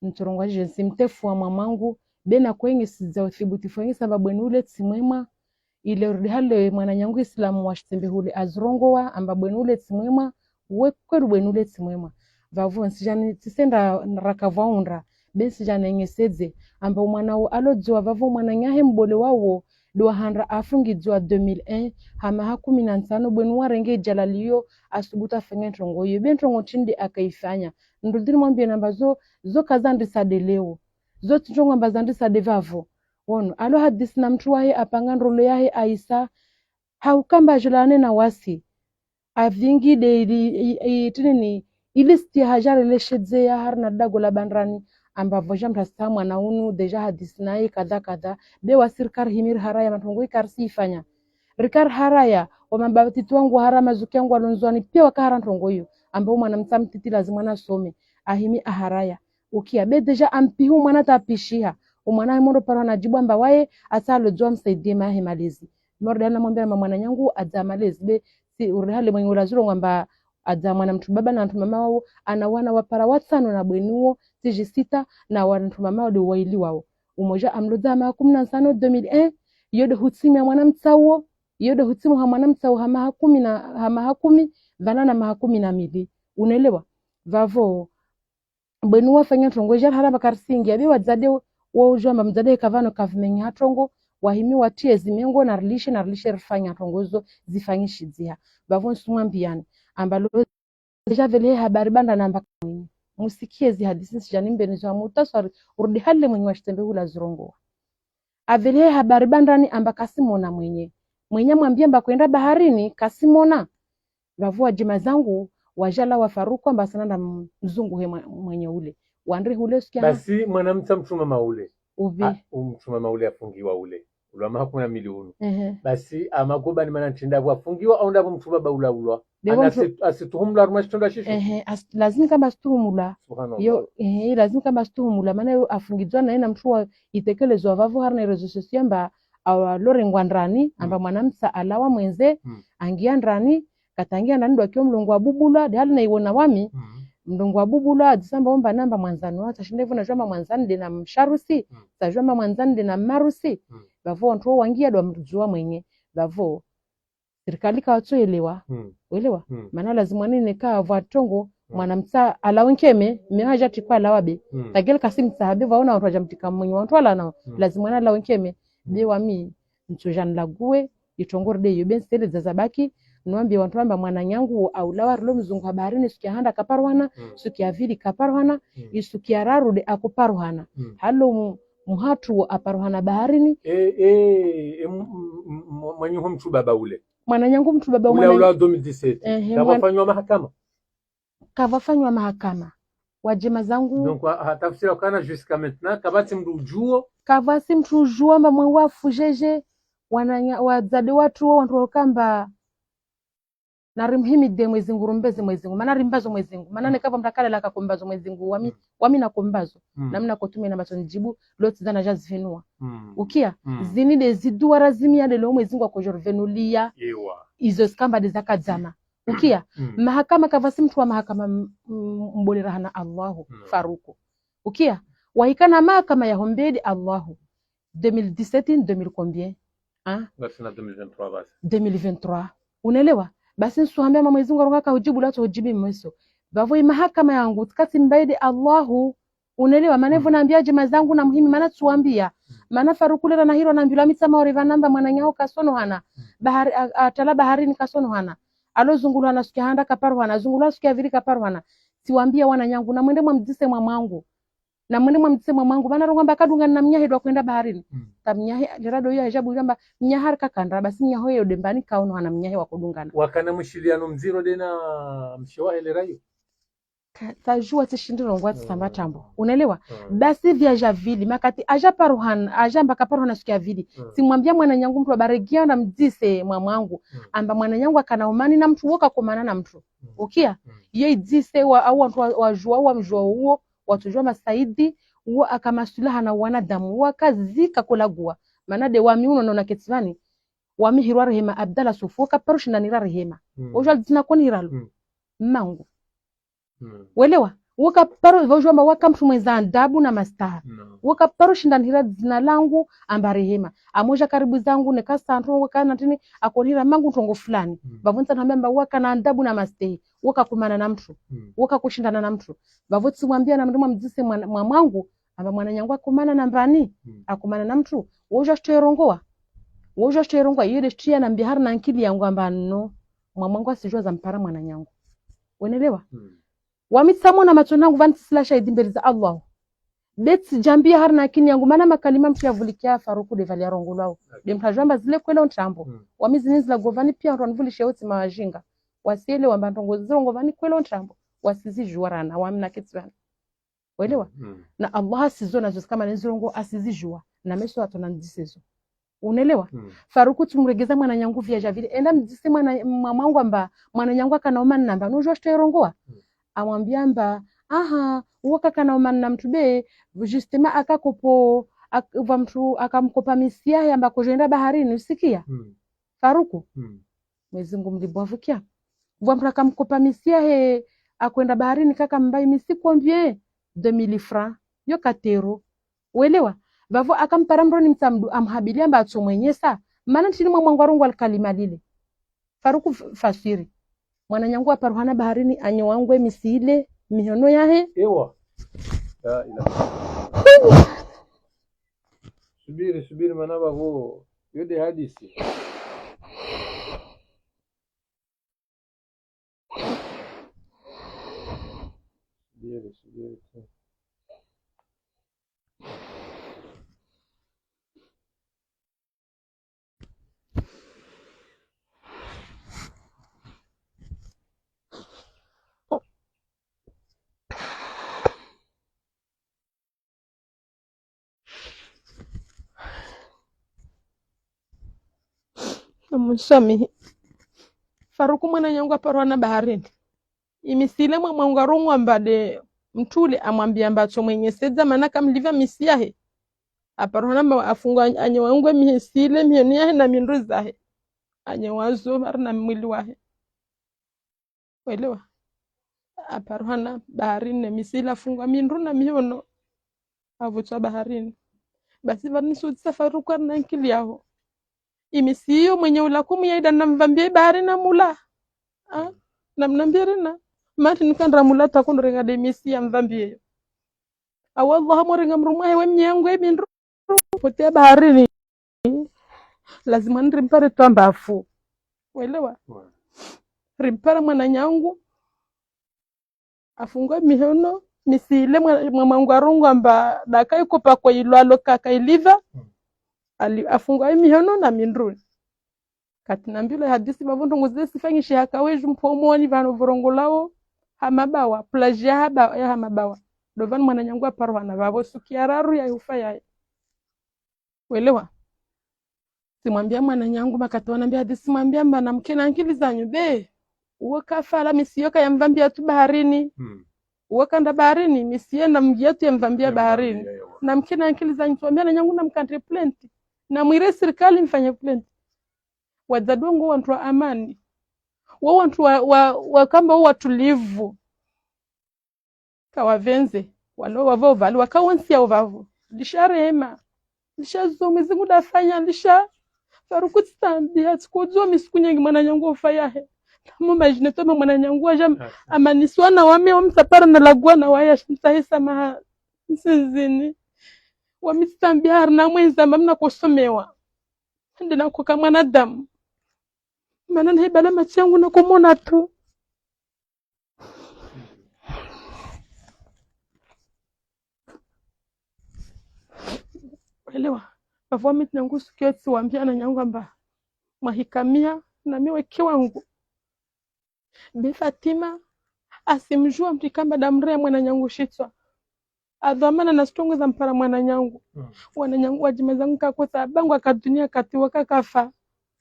ntsorongowa djidje ntsi mtefu wa mwamangu, be nakwenye sidza uthibutifu wenye samba bwenu ule tsi mwema, ile urudi hale mwananyangu islamu wa shitsembe hule azirongowa, amba bwenu ule tsi mwema, we kweli bwenu ule tsi mwema. Vavo ntsidjani tsisenda rakavwaundra, be ntsidjani nyesedze, amba omwana wo alodziwa vavo mwananyahe mbole wawo, ndo wahandra afungidziwa deux mille un, ha maha kumi na ntsanu, bwenu warenge idjalali iyo, asubutu afanye ntrongo iyo. Be ntrongo tsi nde akaifanya. Ndrudi nimwambie namba zo, zo kazandrisa nde leo. Zo tsi ntrongo amba zandrisa nde vavo. Wono, alo hadisi na mtru wahe, apanga ndrolo yahe, aisa, haukamba ajulane na wasi. Avingi nde ili, i, i, trini ni, ili sti haja releshedze ya harina dago la bandrani, amba voja mrasa mwana unu, déjà hadisi naye, kadha, kadha. Be wasi rikari himiri haraya, matrongo ikari si ifanya. Rikari haraya, wamamba titi wangu hara mazuki yangu walonzwani, pia wakahara ntrongo iyo. Amba omwana mtsa mtiti lazima nasome. Ahimi aharaya. Ukia, be déjà ampihu mwana tapishiha. Omwana himondo parwa na jibu amba waye, atsa alodziwa msaidie mahe malezi. Mordana mwambia na mwananyangu adza malezi. Be, si urihale mwenye ulaziro ngwamba adza mwana mtru baba na mtru mama wawo, ana wana wapara watsano na bwenu wo, tiji sita, na wana mtru mama wawo nde waili wawo. Umoja amlodza ha maha kumi na ntsanu deux mille un, iyo nde hutsimu ya mwana mtsa uwo, iyo nde hutsimu ha mwana mtsa uwo ha maha kumi na, ha maha kumi, vana na maha kumi na mili. Unelewa? Vavo, bwenu wafanya ntrongo ija haraba karisingia, be wadzade wo ujua amba mdzade heka vano kavumenyi ha ntrongo, wahimi watie zimengo na rilishe, na rilishe rifanya ntrongo zo zifanyishidziha. Vavo nsumwambiani, amba lo déjà velehe habari bandrani amba kamwenye. Musikie zi hadisi ntsidjani mbeni zo amutaswari, urudi hale mwenye wa shitembe hula zirongowa. Avelehe habari bandrani amba kasimona mwenye. Mwenye amwambia amba kwenda baharini, kasimona. Vavo wadjima zangu, wajala wa Faruku amba sana na m-, mzungu he mwe-, mwenye ule. Wandri hule sukia. Basi mwana mtsa mtru mama ule. Uvi. A, umtru mama ule afungiwa ule. Ulwa maha kumi na mili unu. Ehe. Basi, amagoba ni mana ntsi ndapvo afungiwa, au ndapvo mtru baba ula ulwa. Ndapvo ana mtru asi-, asituhumulwa harumwa shitrendwa shisho. Ehe, as-, lazima kamba asituhumulwa. Subhanallah. Yo, ehe, lazima kamba asituhumulwa. Mana yo afungidzwa naye na mtru wa itekelezwa vavo harina réseaux sociaux amba, awa lore ngwandrani, amba mwana mtsa alawa mwenze, angia ndrani, katangia ndrani ndo akio mlongo wa bubulwa, nde hali na iwona wami, mlongo wa bubulwa, adzisamba omba namba mwandzani, wa tsashinde vuna jwamba mwandzani nde na msharusi, tsajwamba mwandzani nde na marusi, vavo wantru wo wangia ndo wamrudzuwa mwenye, vavo sirikali kawatsoelewa, welewa, mana lazima nine ka vwa ntrongo, mwana mtsa alawe nkeme, me haja tikwa alawa be, tagel kasi mtsa habe, vaona wantru wajamtika mwenye wantru wala nao, lazima na alawe nkeme, be wami, ntsojani laguwe, itrongo ride iyo, be nsele dza zabaki, nwambie wantru amba mwananyangu, aulawa rilo mzungu ha baharini, sukia handa kaparuhana, sukia vili kaparuhana, isukia raru nde akuparuhana. Halo mu-, muhatru wo aparuhana baharini. E, e, e, m-, m-, m-, mwanyu ho mtru baba ule. Mwananyangu mtru baba ule mwana ula deux mille dix-sept. Ehe, kavafanywa mahakama. Kavafanywa mahakama. Wadjima zangu. Donc, ha, ha, tafsira ukana jusqu'à maintenant, kavatsi mtru ujuo. Kavatsi mtru ujuo, amba mwe wafu jeje, wananya-, wadzade watru wo, wantru wakamba, na rimhimide Mwezi Mngu, rumbeze Mwezi Mngu, mana rimbazo Mwezi Mngu, mana neka vwa mtakale laka kumbazo Mwezi Mngu, wami, wami na kumbazo, namna kotume na matso njibu, lotsi zana jazivenua. Ukia, zini nde ziduwa razimia nde lo Mwezi Mngu akojo rivenulia. Izo sikamba nde zakadzama. Ukia, mahakama kavasi mtru wa mahakama m-, m-, mbolera hana Allahu, Faruku. Ukia, wahikana mahakama ya hombedi Allahu. Deux mille dix-sept, deux mille combien ? Hein ? Basi na deux mille vingt-trois basi. Deux mille vingt-trois. Unelewa ? Basi nsuhambia ma Mwezi Mngu aronga ka ujibu latso ujibi mweso. Vavo i mahakama yangu, tsikatsi mbaidi Allahu. Unelewa ? Mana evo nambia djema zangu na muhimi, mana tsuwambia. Mana Faruku lera na hiro nambilwa mi tsama ori vanamba mwananyaho kasono hana. Bahari, a, a, tala baharini kasono hana. Alo zungulwa na sukia handa kaparuhana, zungulwa sukia vili kaparuhana. Tsiwambia wananyangu, na mwende mwamdzise mwa mwangu. Na mwende mwamdzise mwa mwangu, vana rongo amba kadungana na mnyahe ndo kwenda baharini. Ta mnyahe, lera ndo iyo ajabu amba mnyahe harika kandra, basi mnyahe yo dembani kaono hana mnyahe wa kudungana. Wakana mwishiliano mdziro ndena mshe wahe lera iyo. Ka-, tajua tsishindi rongo atsisamba tambo. Unelewa ? Basi vyaja vili, makati aja paruhan-, aja amba kaparuhana sukia vili. Tsimwambia mwananyangu mtru wa baregia na mdzise mwa mwangu. Amba mwananyangu akana umani na mtru, woka komana na mtru. Ukia ? Ye idzise wa, au wantru wa, wajua, wamjua uwo, watsojua masaidi, uwo akamasulaha na wanadamu, uwo akazika kulaguwa. Mana nde wami uno nona ketsivani, wami hirwa rehema Abdallah Sufu, uwo kaparushinda nira rehema. Ojua lidzina koni hiralo. Mangu. Welewa ? Woka paro, vojua amba waka mndru mwendza adabu na mastaha. Woka paro shinda nihira dzina langu amba Rehema. Amodja karibu zangu neka santro waka na ntrini akonihira mangu ntrongo fulani. Vavo ntsa nihambia amba waka na adabu na mastehi. Woka kumana na mndru. Woka kushindana na mndru. Vavo tsimwambia na mndru mwamdzise mwana, mwa mwangu, amba mwananyangu akumana na mbani? Akumana na mndru. Wojua shitso yerongoa. Wojua shitso yerongoa. Iyo nde shitso yanambia hari na nkili yangu amba no. Mwa mwangu asijua zampara mwananyangu. Wenelewa? Wami tsamona matsoni hangu vani tsisila shahidi mbeli za Allah. Be tsidjambia hari na nkili yangu, mana makalima mndru yavulikia Faruku de vali yarongolwao. De mndru ajua amba zile kwelo ntrambo. Wami zini zila govani pia wandru wanivulishe wotsi mawajinga. Wasielewa amba ntrongo zirongo vani kwelo ntrambo. Wasizijua rana, wami na ketsi vani. Welewa? Na Allah asizo nazo zikama ne zirongo asizijua. Na meso ato na ndisezo. Unelewa? Faruku tsimregeza mwananyangu via javile. Enda mdzise mwana, mwa mwangu amba, mwananyangu akana umani na mba. Nujua shitso yerongoa? Amwambia amba, aha, uwo kakana umani na mndru be, justement akakopo, ak-, va mndru akamkopa misi yahe amba kojoenda baharini, usikia? Faruku? Mwezi Mungu mlipvo avukia. Vwa mndru akamkopa misi yahe akwenda baharini kaka mbai misi combien? Deux mille francs. Yo katero. Welewa? Vavo akampara mndroni mtsamdu amhabilia amba atso mwenyesa. Mana ntrini mwa mwangu arongoa likalima lile. Faruku f-, fasiri. Mwananyangu aparuhana baharini anyowa ngwe misi ile mihono yahe. Ewa. La ilaha. Subiri, subiri, mana vavo. Yo de hadisi. Subiri, subiri tu. Namunsamihi. Faruku mwananyangu aparuhana baharini. Imisi ile mwa mwangu arongoa amba de mndru ule amwambia amba atso mwenyesedza mana kamlipva misi yahe. Aparuhana amba afungwa anyowa ngwe misi ile mihono yahe na mindru zahe. Anyowa zo hari na mwili wahe. Welewa? Aparuhana baharini ne misi ile afungwa mindru na mihono. Avutswa baharini. Basi vani suti sa Faruku hari na nkili yaho. Imisi iyo mwenye ula kumu yaida namvambie baharini namula. Ah, namnambie rina. Mati nikandra mula takundrenga de misi yamvambie yo. Awa Allah morenga mrumwa hewe mnyangu e mindru. Potea baharini. Lazima nirimpare twambafu. Welewa? Rimpara mwananyangu. Afungwa mihono, misi ile mwa, mwa mwangu arongoa amba daka ikopa kwa ilwalo kaka ilipva. Ali, afungwa mihono na mindruni. Kati nambilwa hadisi vavo ndrongo zile sifanyishe haka weju mpomoni vano vorongolao ha mabawa, plage ya haba-, ya ha mabawa. Ndo vani mwananyangu aparuhana vavo suku ya raru ya hufa yaye. Welewa? Simwambia mwananyangu makati wanambia hadisi, simwambia mba namke na nkili zanyu be. Uwo kafa la misi iyo kayamvambia tu baharini. Uwo kanda baharini, misi iyo namngia tu yamvambia baharini. Namke na nkili zanyu, simwambia wananyangu namkandre plainte. Namwire sirikali mfanye plainte. Wadzadze wangu wantru wa amani. Wo wantru wa, wa, wakamba wo watulivu. Kawavendze, walo wavo vali, wakaonsi ya uvavo. Lisha rema. Lisha zo Mwezi Mungu dafanya, lisha. Faruku tsitsambi, hatsi kudzo misuku nyengi mwananyangu ufa yahe. Tamu majine toma mwananyangu waja amanisiwa na wame, wamsapara na lagwa na waya, shimtahisa maha nsinzini. Wami tsitsambi harina mwenza, mamna kosomewa. Ndina koka mwanadamu. Mana nahibala matsi yangu nakomona tu. Welewa, vavo wami tsinyangu suku iyo tsiwambia wananyangu amba mwahikamia na mi weke wangu. Be Fatima, asimjua mndru ikamba damrea mwananyangu shitswa. Adhwamana na strongo za mpara mwananyangu. Wananyangu wajima zangu kakotsa, bangu aka dunia kati waka kafa.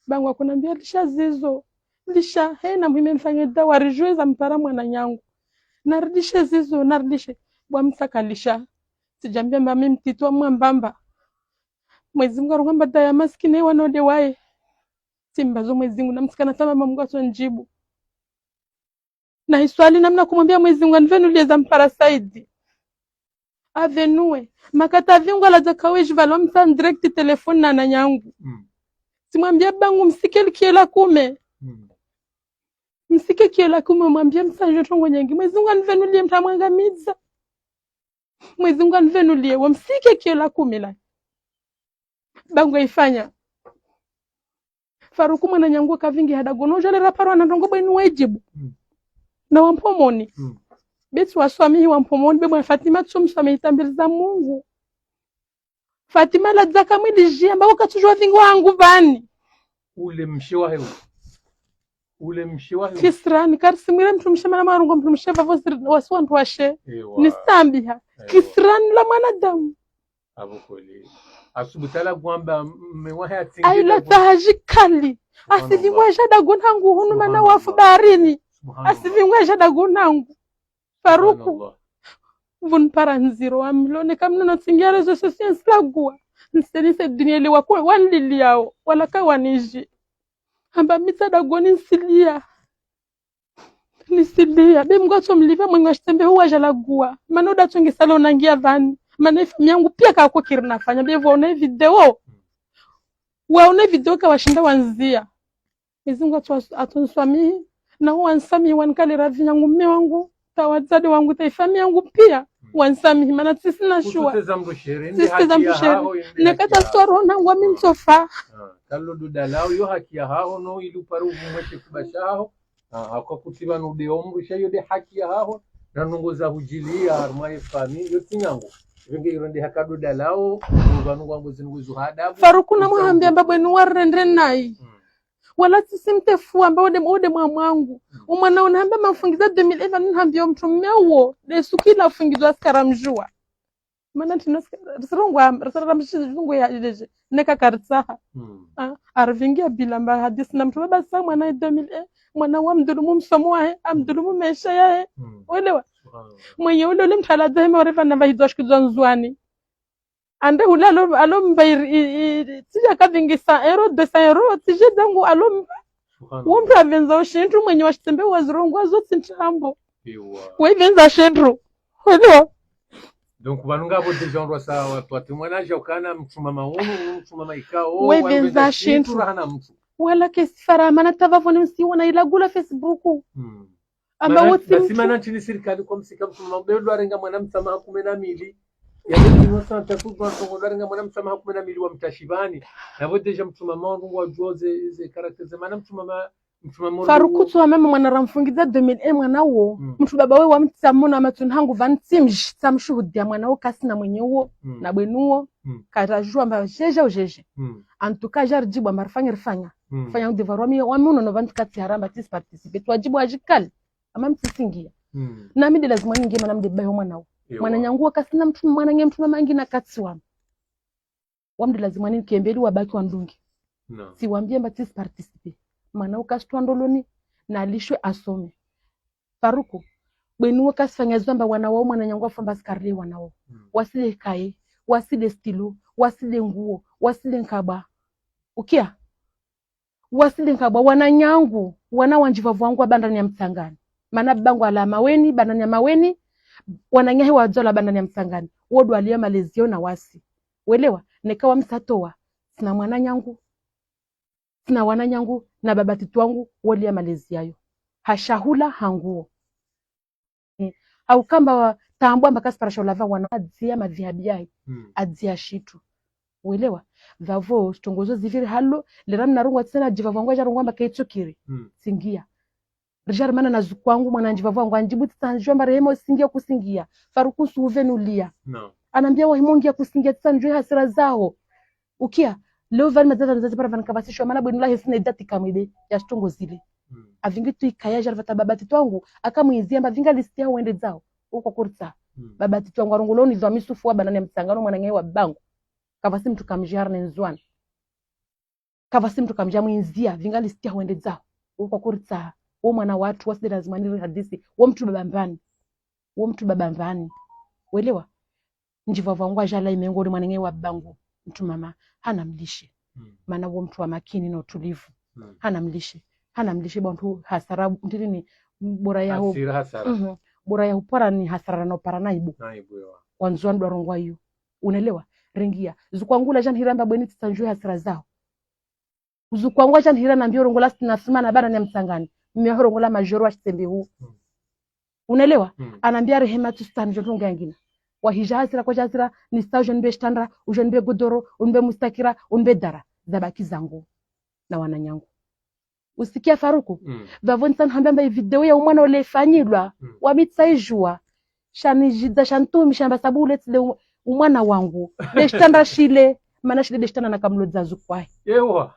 Bangu akunambia lisha zizo. Lisha, he na muhime mfanye dawa, rijue za mpara mwananyangu. Naridishe zizo, naridishe. Bwa msaka lisha. Sijambia mba mi mtiti wa mwambamba. Mwezi Mungu arungamba daya masikini wanode waye. Simba zo Mwezi Mungu, namsikana tama mba Mungu aso njibu. Na hiswali namna kumwambia Mwezi Mungu anivenulie za mpara saidi. Avenuwe. Makati vingu aladza kawe djivalo msa direct téléphone na wananyangu. Mm. Simwambia bangu msike likio la kume. Mm. Msike kio la kume, mwambie msa ndjo trongo nyengi. Mwezi Mungu anivenulie mtru amwangamidza. Mwezi Mungu anivenulie, wamsike kio la kume la. Bangu ifanya. Faruku mwananyangu kavingi hadago no djale raparwa na ndrongo bwenu wajibu. Mm. Na wa Mpomoni. Mm. Beti waswamihi wa Mpomoni, be mwana Fatima tso mswamihi tambili za Mungu. Fatima ladza kamwili djia, mba wakatsudjua vingu hangu vani. Ule mshe wahe ule. Ule mshe wahe ule. Kisirani, karisimwire mtru mshe mana marungo mtru mshe vavo siri, wasi wantru washe. Ewa. Nisambiha. Ewa. Kisirani la mwanadamu. Abo kweli. Asubuhi tala gwamba mme wahe atsingi. Aila dago. Tahaji kali. Subhanallah. Asivingwa dja dago nangu hunu mana wafu baharini. Subhanallah. Asivingwa dja dago nangu. Faruku. Subhanallah. Vun para ndziro wa mlone kamna no tsingia réseaux sociaux nsilagua. Nsenise dunia ile wako wanliliao. Wala kawaniji. Hamba mitsa dago ni nsilia. Nisilia. Be Mungu atso mlipva mwenye ashitsembe huwa djalagua. Mana uda tsonge salo nangia vani. Mana ifamiya yangu pia kako kiri nafanya. Be vo one video. Wa one video kawashinda wanzia. Mwezi Mungu atso-, atso nswamihi. Na huwa nsamihi wanikali radhi nyangu mme wangu. Ta wadzade wangu, ta ifamiya yangu pia. Wansamihi, mana tsisina shuwa. Kutsuteza mdru shere, tsisiteza mdru shere. Nekata swaro nangu wa mi ntsofa. Ah, kalo duda lao, yo haki yahaho, no ili upare uvumweshe kiba shaho. Ah, haka kutiba nude omdru sha yo de haki yahaho. Na nungo za hujilia, harumwa ye fami, yo tsi nyangu. Venge ironde haka duda lao, uva nungo wangu zinungo zuhadabu. Faruku na muhambia mba bwenu warendre nayi. Mm. Wala tsisi mtefu amba ode, ode mwa mwangu. Mm. Umwana unahamba mafungiza deux mille et vingt nihambia omtru mme uwo. De suku ila fungizo askara mjua. Mana ntino askara, risirongwa, risara mshizi zungu ya ileje. Neka karitsaha. Mm. Ah, arivingia bila mba hadisi na mtru baba sa mwana deux mille et, mwana wa mdhulumu msomo wahe, amdhulumu maesha yahe. Mm. Welewa? Subhanallah. Mwenye ule ule mtru ala dhahima wareva na vahizo ashikizwa Nzuani. Ande hula alo, alo mba iri, i, i, tija kavingi cent euros, deux cents euros, tije zangu alo mba. Subhanallah. Wo mtru avendza oshintru mwenye washitsembe wazirongwa zo tsi ntrambo. Ewa. Wevendza shintru. Welewa? Donc, vanu ngapvo déjà ndrwa sa watu wati mwana aja ukana mtruma maunu, mtruma maikao, wevendza shintru. Rahana mtru. Wala kesi fara, mana tava voni msiwona ilagula Facebook. Hmm. Amba mana, wotsi basi mtru. Mana ntsini sirikali kwa msika mtruma, be ndo arenga mwana mtsamaha kume na mili. Ya be ino santa kuzwa tongo ndo arenga mwana mtsamaha kume na mili wa mtashibani. Na vo déjà mtruma maunu wa juo ze, ze caractère ze mana mtruma ma, mtruma maunu. Faruku tsu wa mama mwana ramfungiza deux mille et un mwana wo. Mm. Mtru baba we wa mtsamono ama tsuni hangu vani tsimji, tsamshuhudia mwana wo kasi na mwenye wo, mm, na bwenu wo. Mm. Karajua mba jeje au jeje. Mm. En tout cas, jarijibu amba rifanya, rifanya. Mm. Fanya udevoir wami, wami unono vani katsi haramba tsisi participer. Twajibu ajikali. Ama mtsisingia. Mm. Nami de lazima ningie mana mde bayo mwana wo. Ewa. Mwana nyangu wa kasina mtru, mwana nge mtru mama ngi na katsi wami. Wami de lazima ninkembeli wabaki wandungi. No. Tsiwambie mba tsisi participer. Mana ukasitwa ndoloni, na alishwe asome. Faruku, bwenu wo kasifanya zamba wana wao mwana nyangu wa famba sikarle wana wao. Mm. Wasile kaye, wasile stylo, wasile nguo, wasile nkaba. Ukia? Wasili nkabwa wana nyangu, wana wandji vavo wangu wa bandani ya Mtsangani. Mana bangu ala Maweni, bandani ya Maweni, wana nyahe wadzola bandani ya Mtsangani. Wo ndo walia malezi yo na wasi. Welewa, neka wa msatowa, tsina mwana nyangu, tsina wana nyangu, na baba titi wangu, wolia malezi yayo. Ha shahula, ha nguo. Eh, hauka mba wa, tambwa mba kasipara sha ulava wana adzia madhihabi yahe, mm, adzia shitru. Welewa? Vavo, strongo zo ziviri halo, lera mna rongwa tsena djiva vangu aja rongwa mba kaitsukiri. Mm. Singia. Rijari mana na zuku wangu, mwana ndjiva vangu, andjibu tsitsanjwa mba rehema usingia kusingia. Faruku nsuhuve nulia. No. Anambia wahimongia kusingia tsitsanjwa hasira zaho. Ukia, leo vani madzadze mdzadze para vani kavasishwa mana bwenu la hesina idati kamwebe ya strongo zile. Mm. Avingi tu ikaya jari vata baba titi wangu, aka mwinzia mba vinga listi ya wende dzao, uko kurtsa. Mm. Baba titi wangu arongolo ni zwa misufu wa bandani ya Mtsangani mwana nge wa bangu. Kavasi mtru kamjihar ne Nzuani. Kavasi mtru kamja mwinzia, vinga listi ya wende dzao, uko kurtsa. Wo mwana watru, wasi de lazima niri hadisi, wo mtru baba mbani. Wo mtru baba mbani. Welewa? Ndjiva vangu ajala imengo uri mwana nge wa bangu, mtru mama, hana mlishe. Mm. Mana wo mtru wa makini no tulivu. Mm. Hana mlishe. Hana mlishe ba mtru hasara, mtiri ni, Bora yaho. Hasira hasara. Mhm. Bora yaho para ni hasara na upara na aibu. Na aibu yo. Wandzwani ndo warongowa iyo. Unelewa? Ringia. Zukwangu ladja nihira mba bweni tsitsanjwe hasira zaho. Zukwangu ladja nihira nambia urongola sina sima na bana ni mtsangani. Mimi ho rongola majoro wa shitsembe hu. Mm. Unelewa? Mm. Anambia Rehema tu sitani djo ndrongo yangina. Wahidja hasira kwadja hasira, nisitsa udjo nimbe shitandra, udjo nimbe godoro, unimbe mustakira, unimbe dara. Zabaki zangu. Na wananyangu. Usikia Faruku? Mm. Vavo nitsa nihambia mba i video ya umwana ule ifanyilwa. Mm. Wami tsaijua. Shanijidza shantumi shamba sabu ule tsi nde u-, umwana wangu. Nde shitandra shile. Mana shile nde shitandra nakamlodza zukwahe. Ewa.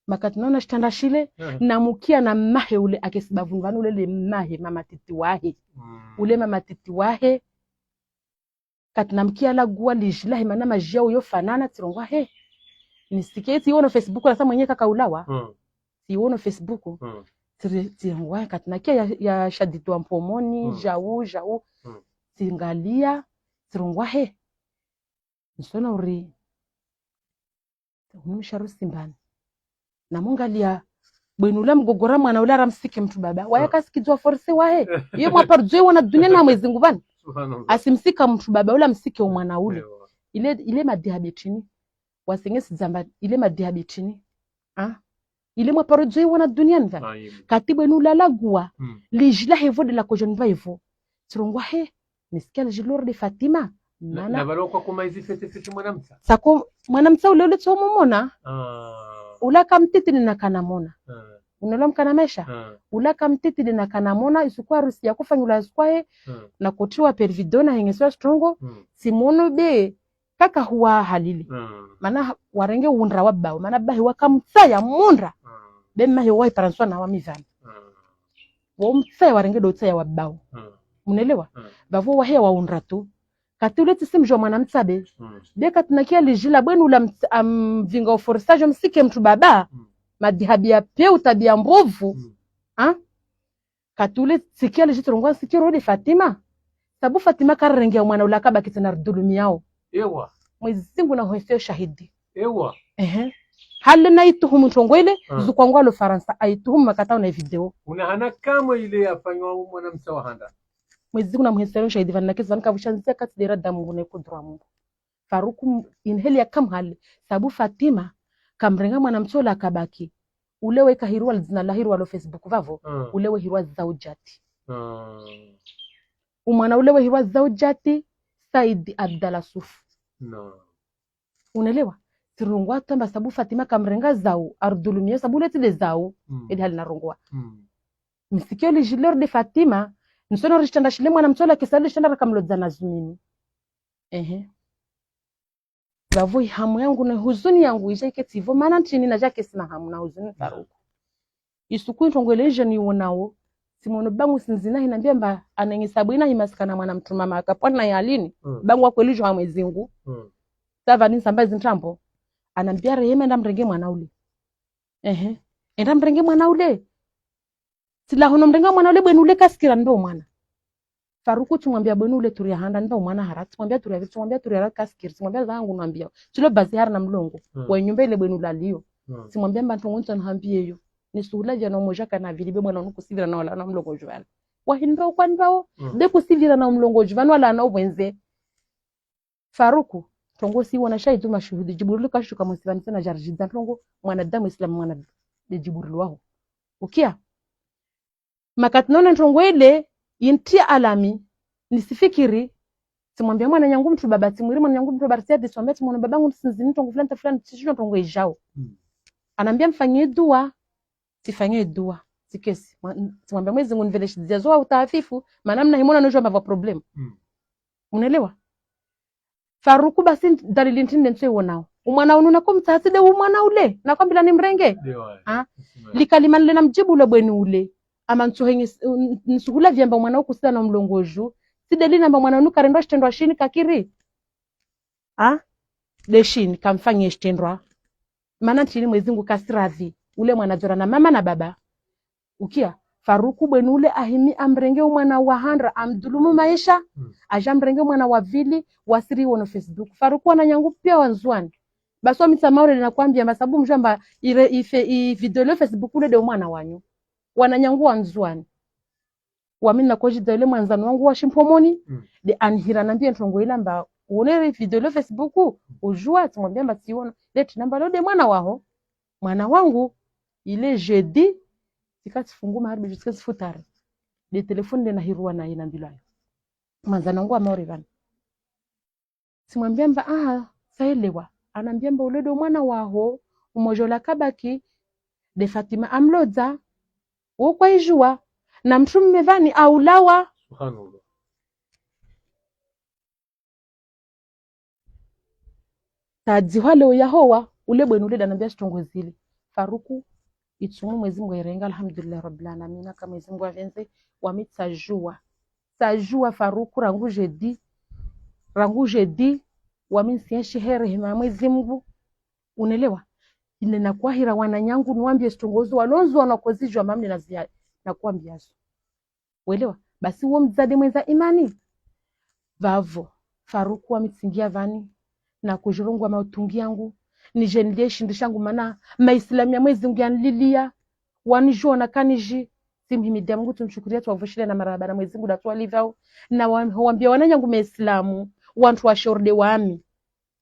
Makati naona shitandra shile, Eh. namukia na mmahe ule akesi bavuni vanu ule le mmahe mama titi wahe. Mm. Ule mama titi wahe. Kati namkia laguwa liji lahe mana maji yao yo fanana tsirongowa he. Nisikie tsi iwono Facebook la sa mwenye kaka ulawa. Mm. Tsi iwono Facebook. Mm. Tsiri-, tsirongowa kati nakia ya, ya shadidi wa mpomoni, Mm. jau, jau. Mm. Tsingalia, tsirongowa he. Nisona uri. Unu msharu simbani. Namungalia. Bwenu ula mgogora mwana ula ramsike mtru baba. Waya Mm. kasikidzwa force wahe. Iyo mwaparudzwe wana dunia na mwezi nguvani. Subhanallah. Asimsika mtru baba ula msike umwana ule. Ewa. Ile, ile madihabitini. Wasengesi dzamba ile madihabitini. Ah? Ile mwaparudzwe wana dunia ni vani. Aibu. Kati bwenu ula laguwa. Mm. Liji lahe vo de la kojo niva ivo. Tsirongowa he. Nisikia liji lori de Fatima. Na, Mana. Na valo kwa kuma izi fete fete mwana mtsa. Sako mwana mtsa ule ule tsomo mona. Ah. Ula kamtiti ni nakana mona. Ah. Unelewa mkana maesha. Ah. Ula kamtiti ni nakana mona. Isukwa harusi ya kufanyilwa isukwa he. Ah. Na kotriwa per video na hengeswa shitrongo. Mm. Simono be. Kaka huwa halili. Ah. Mana ha-, warenge undra wa bao. Mana bahi wakamtsaya mundra. Ah. Be mahi wa iparanswa na wa mizani. Ah. Wo mtsaya warenge do tsaya wa bao. Ah. Munelewa? Ah. Vavo wahe wa undra tu. Kati ule tsi simjua mwana mtsa be. Mm. Be kati nakia liji la bwenu ula mts-, amvinga uforsajo msike mtru baba. Mm. Madihabia peu tabia mbovu. Mm. Ah? Kati ule tsikia liji tsirongowa nsikia rodi Fatima. Sabu Fatima kararenge ya umwana ula kabaki tsena ridhulumiao. Ewa. Mwezi Mungu na hweseo shahidi. Ewa. Ehe. Hale na ituhumu ntrongo ile, Ah. zukwangu alo Faransa, aituhumu makatao na video. Una hana kamwe ile yafanywa mwana mtsa wa handa. Mwezi Mungu na mheseo shahidi vani nakezi vani kavusha nzia kati dera damu ngune kudura Mungu. Faruku m-, inheli ya kamhali, sabu Fatima, kamrenga mwana mtsa ula kabaki. Ule we kahirwa dzina la hirwa lo Facebook vavo, Ah. ule we hirwa Zaujati. Ah. Umwana ule we hirwa Zaujati, Said Abdallah Suf. No. Unelewa? Tsirongowa tamba sabu Fatima kamrenga zau, arudhulumia sabu ule tsi de zau, Mm. edi hali narongowa. Mm. Msikio liji lori de Fatima, nsona rishitanda shile mwana mtsa ula kesa rishitanda rakamlodza na zumini. Ehe. Vavo ihamu yangu na huzuni yangu ija iketi ivo, mana ntrini na jakesi na hamu na huzuni Faruku. Isuku ntrongo ile ija niwonao, simono bangu sinzina hinambia mba anangisabu ina himasikana mwana mtru mama akapwana ya halini, Mm. bangu wa kweli jo ha mwezi Mungu. Mm. Tava ni nsamba zintrambo. Anambia Rehema enda mrenge mwana ule. Ehe. Enda mrenge mwana ule. Tsilaho no mrenga mwana ule bwenu ule kasikira ndo mwana. Faruku tsimwambia bwenu ule turia handa ndo mwana hara. Tsimwambia turia, tsimwambia turia hara kasikira. Tsimwambia zangu nwambia. Tsilo bazi hari na mlongo. Mm. Wa nyumba ile bwenu lalio. Mm. Tsimwambia mba ntrongo ntsa nihambie yo. Nisuhula jana umoja kana vili be mwana unu kusivira na wala na mlongo juvana. Wahindra ukwanvao. Mm. Be kusivira na mlongo juvana wala na ubwenze. Faruku, ntrongo siwona shahidi mashuhudi, Jiburulu kashuka musivani tsena jarijidza ntrongo, mwanadamu Islamu mwana de Jiburulu waho. Ukia? Makati naona ntrongo ile, intria alami, nisifikiri, tsimwambia mwananyangu mtru baba, tsimwiri mwananyangu mtru baba, ritsia tsimwambia tsimwono babangu nisinzini ntrongo fulani ta fulani, tsishijo ntrongo ijao. Mm. Anambia mfanye dua, tsifanye dua, tsikesi. Mwa-, tsimwambia mwezi Mungu nivele shidzia zoa utahafifu, mana mna himona nojua mba vwa problème. Mm. Munelewa? Faruku basi nt-, dalili ntrini ntso iwonao. Umwana unu nakomtsaha tsi de umwana ule, nakwambila nimrenge. Ndio. Ah, Sima. Likalima nile namjibu ule bwenu ule. Ama ntsohenye s-, n-, nsuhula viamba umwana ukusila na mlongoju. Tsi de linamba mwana unu karendwa shitrendwa shini kakiri. Ah? De shini kamfanye shitrendwa. Mana ntrini mwezi Mungu kasiradhi. Ule mwana dzora na mama na baba. Ukia, Faruku bwenu ule ahimi amrenge umwana wa handra, amdhulumu maesha, Mm. aja amrenge umwana wa vili, wasiri wono Facebook. Faruku wananyangu pia wandzwani. Basi wa mitsa maure na kwambia, masabu mjua mba ire, ife, i video le Facebook ule de umwana wanyu. Wananyangu wa Ndzuani. Wami nakodjidza yule mwandzani wangu wa Shimpomoni, mm, nde anihira nambie ntrongo ila amba, uone ile video ile Facebook, udjua, tsimwambia amba tsiona. Leti namba leo nde mwana waho, mwana wangu, ile jeudi, tsika tsifungu magharibi, tsika tsifutari. Nde telefoni nde nahirwa naye nambilwa yo. Mwandzani wangu wa Maore vani. Tsimwambia amba, aha, tsaelewa. Anambia amba ule ndo mwana waho, umoja ula kabaki, nde Fatima amlodza, wo kwaidjua, na mdrume vani aulawa. Subhanallah. Tadzihwa leo yahowa, ule bwenu ule nde anambia shitrongo zile. Faruku, itsumu Mwezi Mungu airenga, alhamdulillah rabbil alamina, ka Mwezi Mungu avendze, wami tsadjua. Tsadjua Faruku, rangu jeudi, rangu jeudi, wami ntsienshi he rehema ya Mwezi Mungu, unelewa? Ine nakwahira wananyangu, niwambie shitrongo zo, walondzo wanakozidjua mamne na zia, nakwambia zo. Welewa? Basi wo mdzadze mwendza imani. Vavo, Faruku wami tsingia vani, nakodjirongwa mautungi yangu, nidje niliye shindri shangu mana, maislamu ya Mwezi Mungu yanililia, wanidjua na kanidji, tsimhimidia Mungu tsimshukuria tsimvushile na marahaba na Mwezi Mungu ndatsu walivao, na wa-, wambia wananyangu maislamu, wantru wa shorde wami.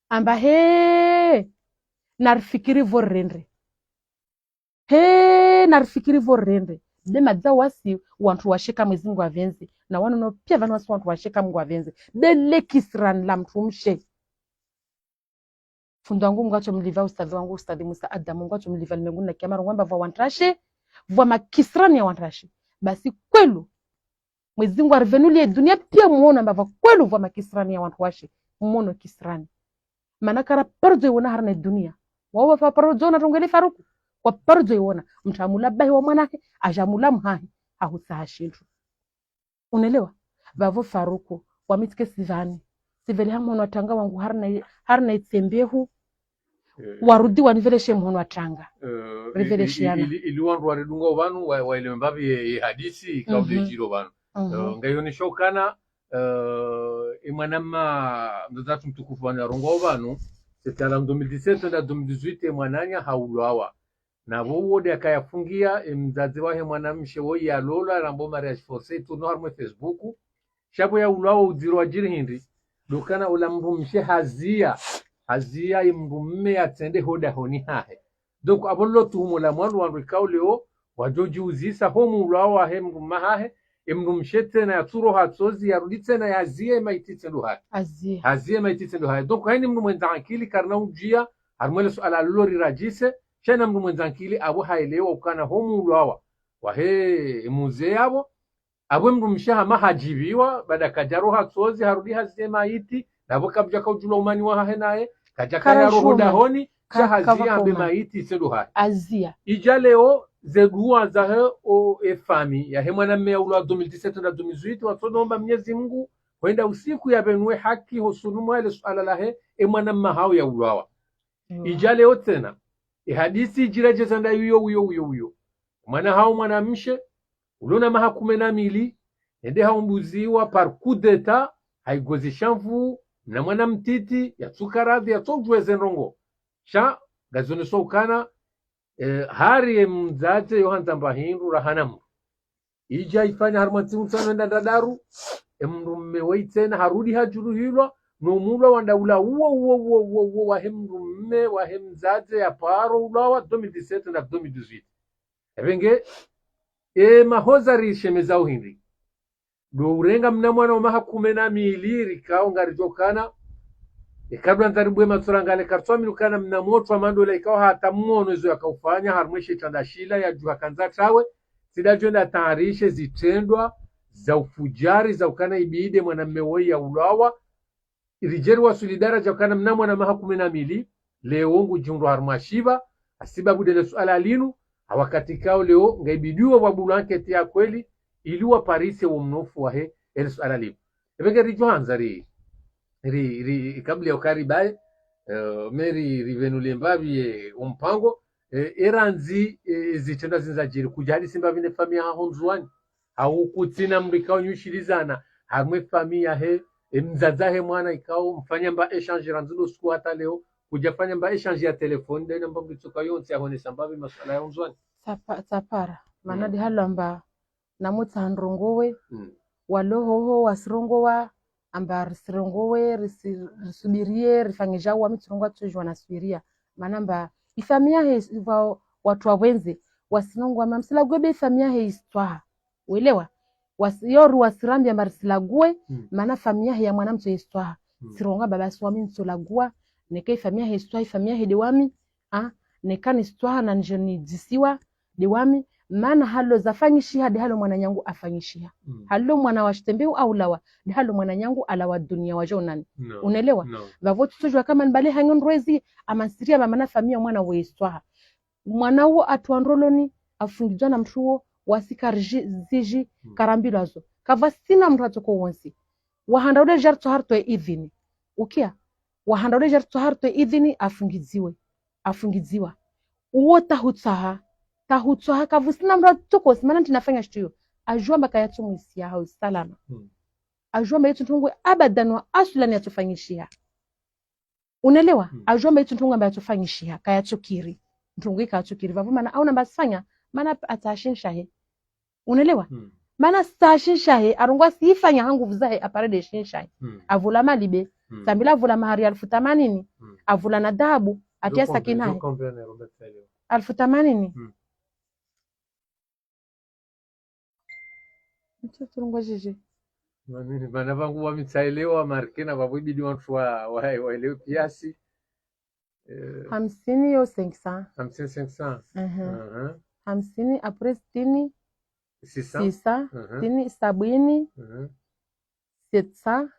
Amba he, narifikiri vo rende. He, narifikiri vo rende. Nde madza wasi wantru washe ka Mwezi Mungu avendze. Na wanu no pia vanu wasi wantru washe ka Mungu avendze. Nde le kisirani la mdrumshe. Fundi wangu Mungu atsomliva, ustadhi wangu, ustadhi Musa Adamu, Mungu atsomliva limenguni na kiyama, rongwa amba vwa wantrashe, vwa makisirani ya wantrashe. Basi kwelu, Mwezi Mungu arivenulie dunia pia muono amba vwa kwelu vwa makisirani ya wantru washe. Muono kisirani. Mana kara paro dzo iwona harina dunia. Wawo vwa paro dzo iwona trongo ile Faruku. Wa paro dzo iwona. Mdru amula bahi wa mwanahe, adja amula mhahe, hahutsaha shindru. Unelewa? Vavo Faruku, wami tsike sivani. Sivele ha mhono wa tanga wangu harina, harina itsembehu. Eh. Warudi waniveleshe mhono wa tanga. Eh, riveleshiana. Ili, ili, ili wandru waridunga vanu, wa, waelewe mbapvi ye, ye hadisi, kauli, mhm, djiro vanu. Mhm. Eh, ngayonesha ukana, eh, e mwanama, mdzadze mtukufu vanu yarongoa vanu, c'était en deux mille dix-sept na deux mille dix-huit, e mwananya haulwawa. Na vo wo nde akayafungia, e mdzadze wahe mwanamshe wo yalolwa, rambo mariage forcé, ituno harumwa Facebook. Sha vo yaulwawo udziro wadjiri hindri, ndo ukana ula mdrumshe hazia, hazia ye mdrume yatsende ho dahoni hahe. Donc, avo lilo tuhumo la mwando wandru ikao leo, wadjo djiuzisa ho muulwawo wahe mdrume hahe, e mdrumshe tsena yatsuroha tsozi, yarudi tsena yazie maiti tse ndo hahe. Azie. Hazie maiti tse ndo hahe. Donc, haini mdru mwendza ankili karina udjia, harumwa le suala lilo riradjise, sha ina mdru mwendza ankili avo haelewa ukana ho muulwawo wahe mze yavo, avo mdrumshe hama hadjiviwa, baada kadjaroha tsozi, harudi hazie maiti, na vo kapvadjaka udjulwa umani wahahe naye, kadjaka yaroho dahoni, sha hazia ambe maiti tse ndo hahe. Azia. Idja leo, ze dua zahe o e fami, yahe mwanamme yaulwa deux mille dix-sept na deux mille dix-huit, watsonomba Mnyezi Mungu, hwenda usiku yavenuwe haki, hosoni mwa le suala lahe, e mwanamme hawo yaulwawa. Ewa. Idja leo tsena, e hadisi idjiredjeza nda uyo, uyo, uyo, uyo. Mwana hawo mwanamshe, ulo na maha kume na mili, ende haumbuziwa par coup d'état, haigozisha nvu, mna mwana mtiti, yatsuka radhi, yatsodjuwa ze ndrongo. Sha, ngazionesao ukana, eh, hari ye mdzadze yo handza mba hindru rahana mdru. Idja ifanya harumwa ntsihu ntsanu enda ndraru, e mdrume wayi tsena harudi hadjuluhilwa, no muulwawo wanda ula uwo, uwo, uwo, uwo, uwo, wahe mdrume, wahe mdzadze yaparo ulwawa, deux mille dix-sept na deux mille dix-huit. Epvenge, e mahoza rishemezao hindri. Ndo urenga mna mwana wa maha kume na mili, rikao ngaridjo ukana, e kabla ndza ribwe matso rangale karitswamini ukana mna motro wa mandola ikao hata mwono izo yakaufanya, harumwa she shanda shila, yadjuha kandza tawe, tsi ndadjo enda tayarishe zitrendwa, za ufudjari, za ukana ibidi mwanamme woyi yaulwawa, iridjeri wasuli daradja ukana mna mwana maha kume na mili, leo ngudjihundru harumwa shiva, hasibabu ndele suala linu, ha wakati kao leo, ngaibidiwo wabulwa anketi ya kweli, ili waparise wo mnofu wahe, ele suala linu. Epvenge ridjo handza ri, ri, ri, kabla ya ukaribaye, eh, meri rivenulie mbapvi ye umpango, eh, erandzi, eh, zitrendwa zindza djiri, kudja hadisi mbapvi ne famiyi yaho Ndzuwani. Hau kutsina mdru ikao nyushilizana, harumwa e famiyi yahe, e mdzadze wahe mwana ikao, mfanya mba échange randzi ndo usiku hata leo, kudja fanya mba échange ya telefoni, ndayi namba mdru tsoka yontsi yahonesa mbapvi masuala ya Ndzuwani. Tsapa-, tsapara. Mana de halo amba namutsaha ndrongowe, walo hoho wasirongowa, amba risirongowe, risi-, risubiriye, rifanye djawu, wami tsirongowa tsudjuwa nasubiria. Mana amba ifamiya he, iva watru wa pvondze, wasirongowa, mamsilaguwe be ifamiya he istwaha. Welewa? Wasi-, yoru wasirambiya amba risilaguwe, mana famiya he ya mwana mtso istwaha. Tsirongowa baba si wami ntsolaguwa, neka ifamiya he istwaha, ifamiya he de wami, ah, neka nistwaha na ndjo nidzisiwa, de wami, mana halo zafanyishiha, de halo mwananyangu afanyishiha. Halo mwana wa shitembehu aulawa, de halo mwananyangu alawa duniya wa djonani. Unelewa? Vavo tsudjuwa kama nibale hanyo ndrwezi, ama nsiria ba mana famiya mwana we istwaha. Mwana wo atruwa ndroloni, afungidzwa na mtru wo, wasi karidji-, zidji, karambilwa zo. Kavwasina mtru atsoko wontsi. Wahanda ule djartso hartwe idhini. Ukia? Wahanda ule djartso hartwe idhini, afungidziwe. Afungidziwa. Uwo tahutsaha. Tahutsaha, kavwasina mtru atsoko wontsi, mana nti nafanya shitru yo. Adjuwa amba kayatsumwisiya hau salama. Adjuwa amba yetsu ndrongo abadan wa aslan yatsufanyishiha. Unelewa? Adjuwa amba yetsu ndrongo amba yatsufanyishiha, kayatsukiri. Ndrongo ikayatsukiri. Vavo mana auna amba asifanya, mana atashinshahe. Unelewa? Mana sashinshahe, arongowa asifanya ha nguvu zahe, aparede shinshahe. Avula mali be. Tsambila avula mahari alfu thamanini. Avula na dhahabu, atia sakinahe. Alfu thamanini. Mtso tsurungo djidji. Mana vangu wami ntsaelewa, marke na vavo ibidi wantru wa, wa, waelewe piya si. Hamsini yo cinq cents. Hamsini cinq cents. Hamsini, après sitini, six cents. Six cents. Sitini, sabwini. Sept cents.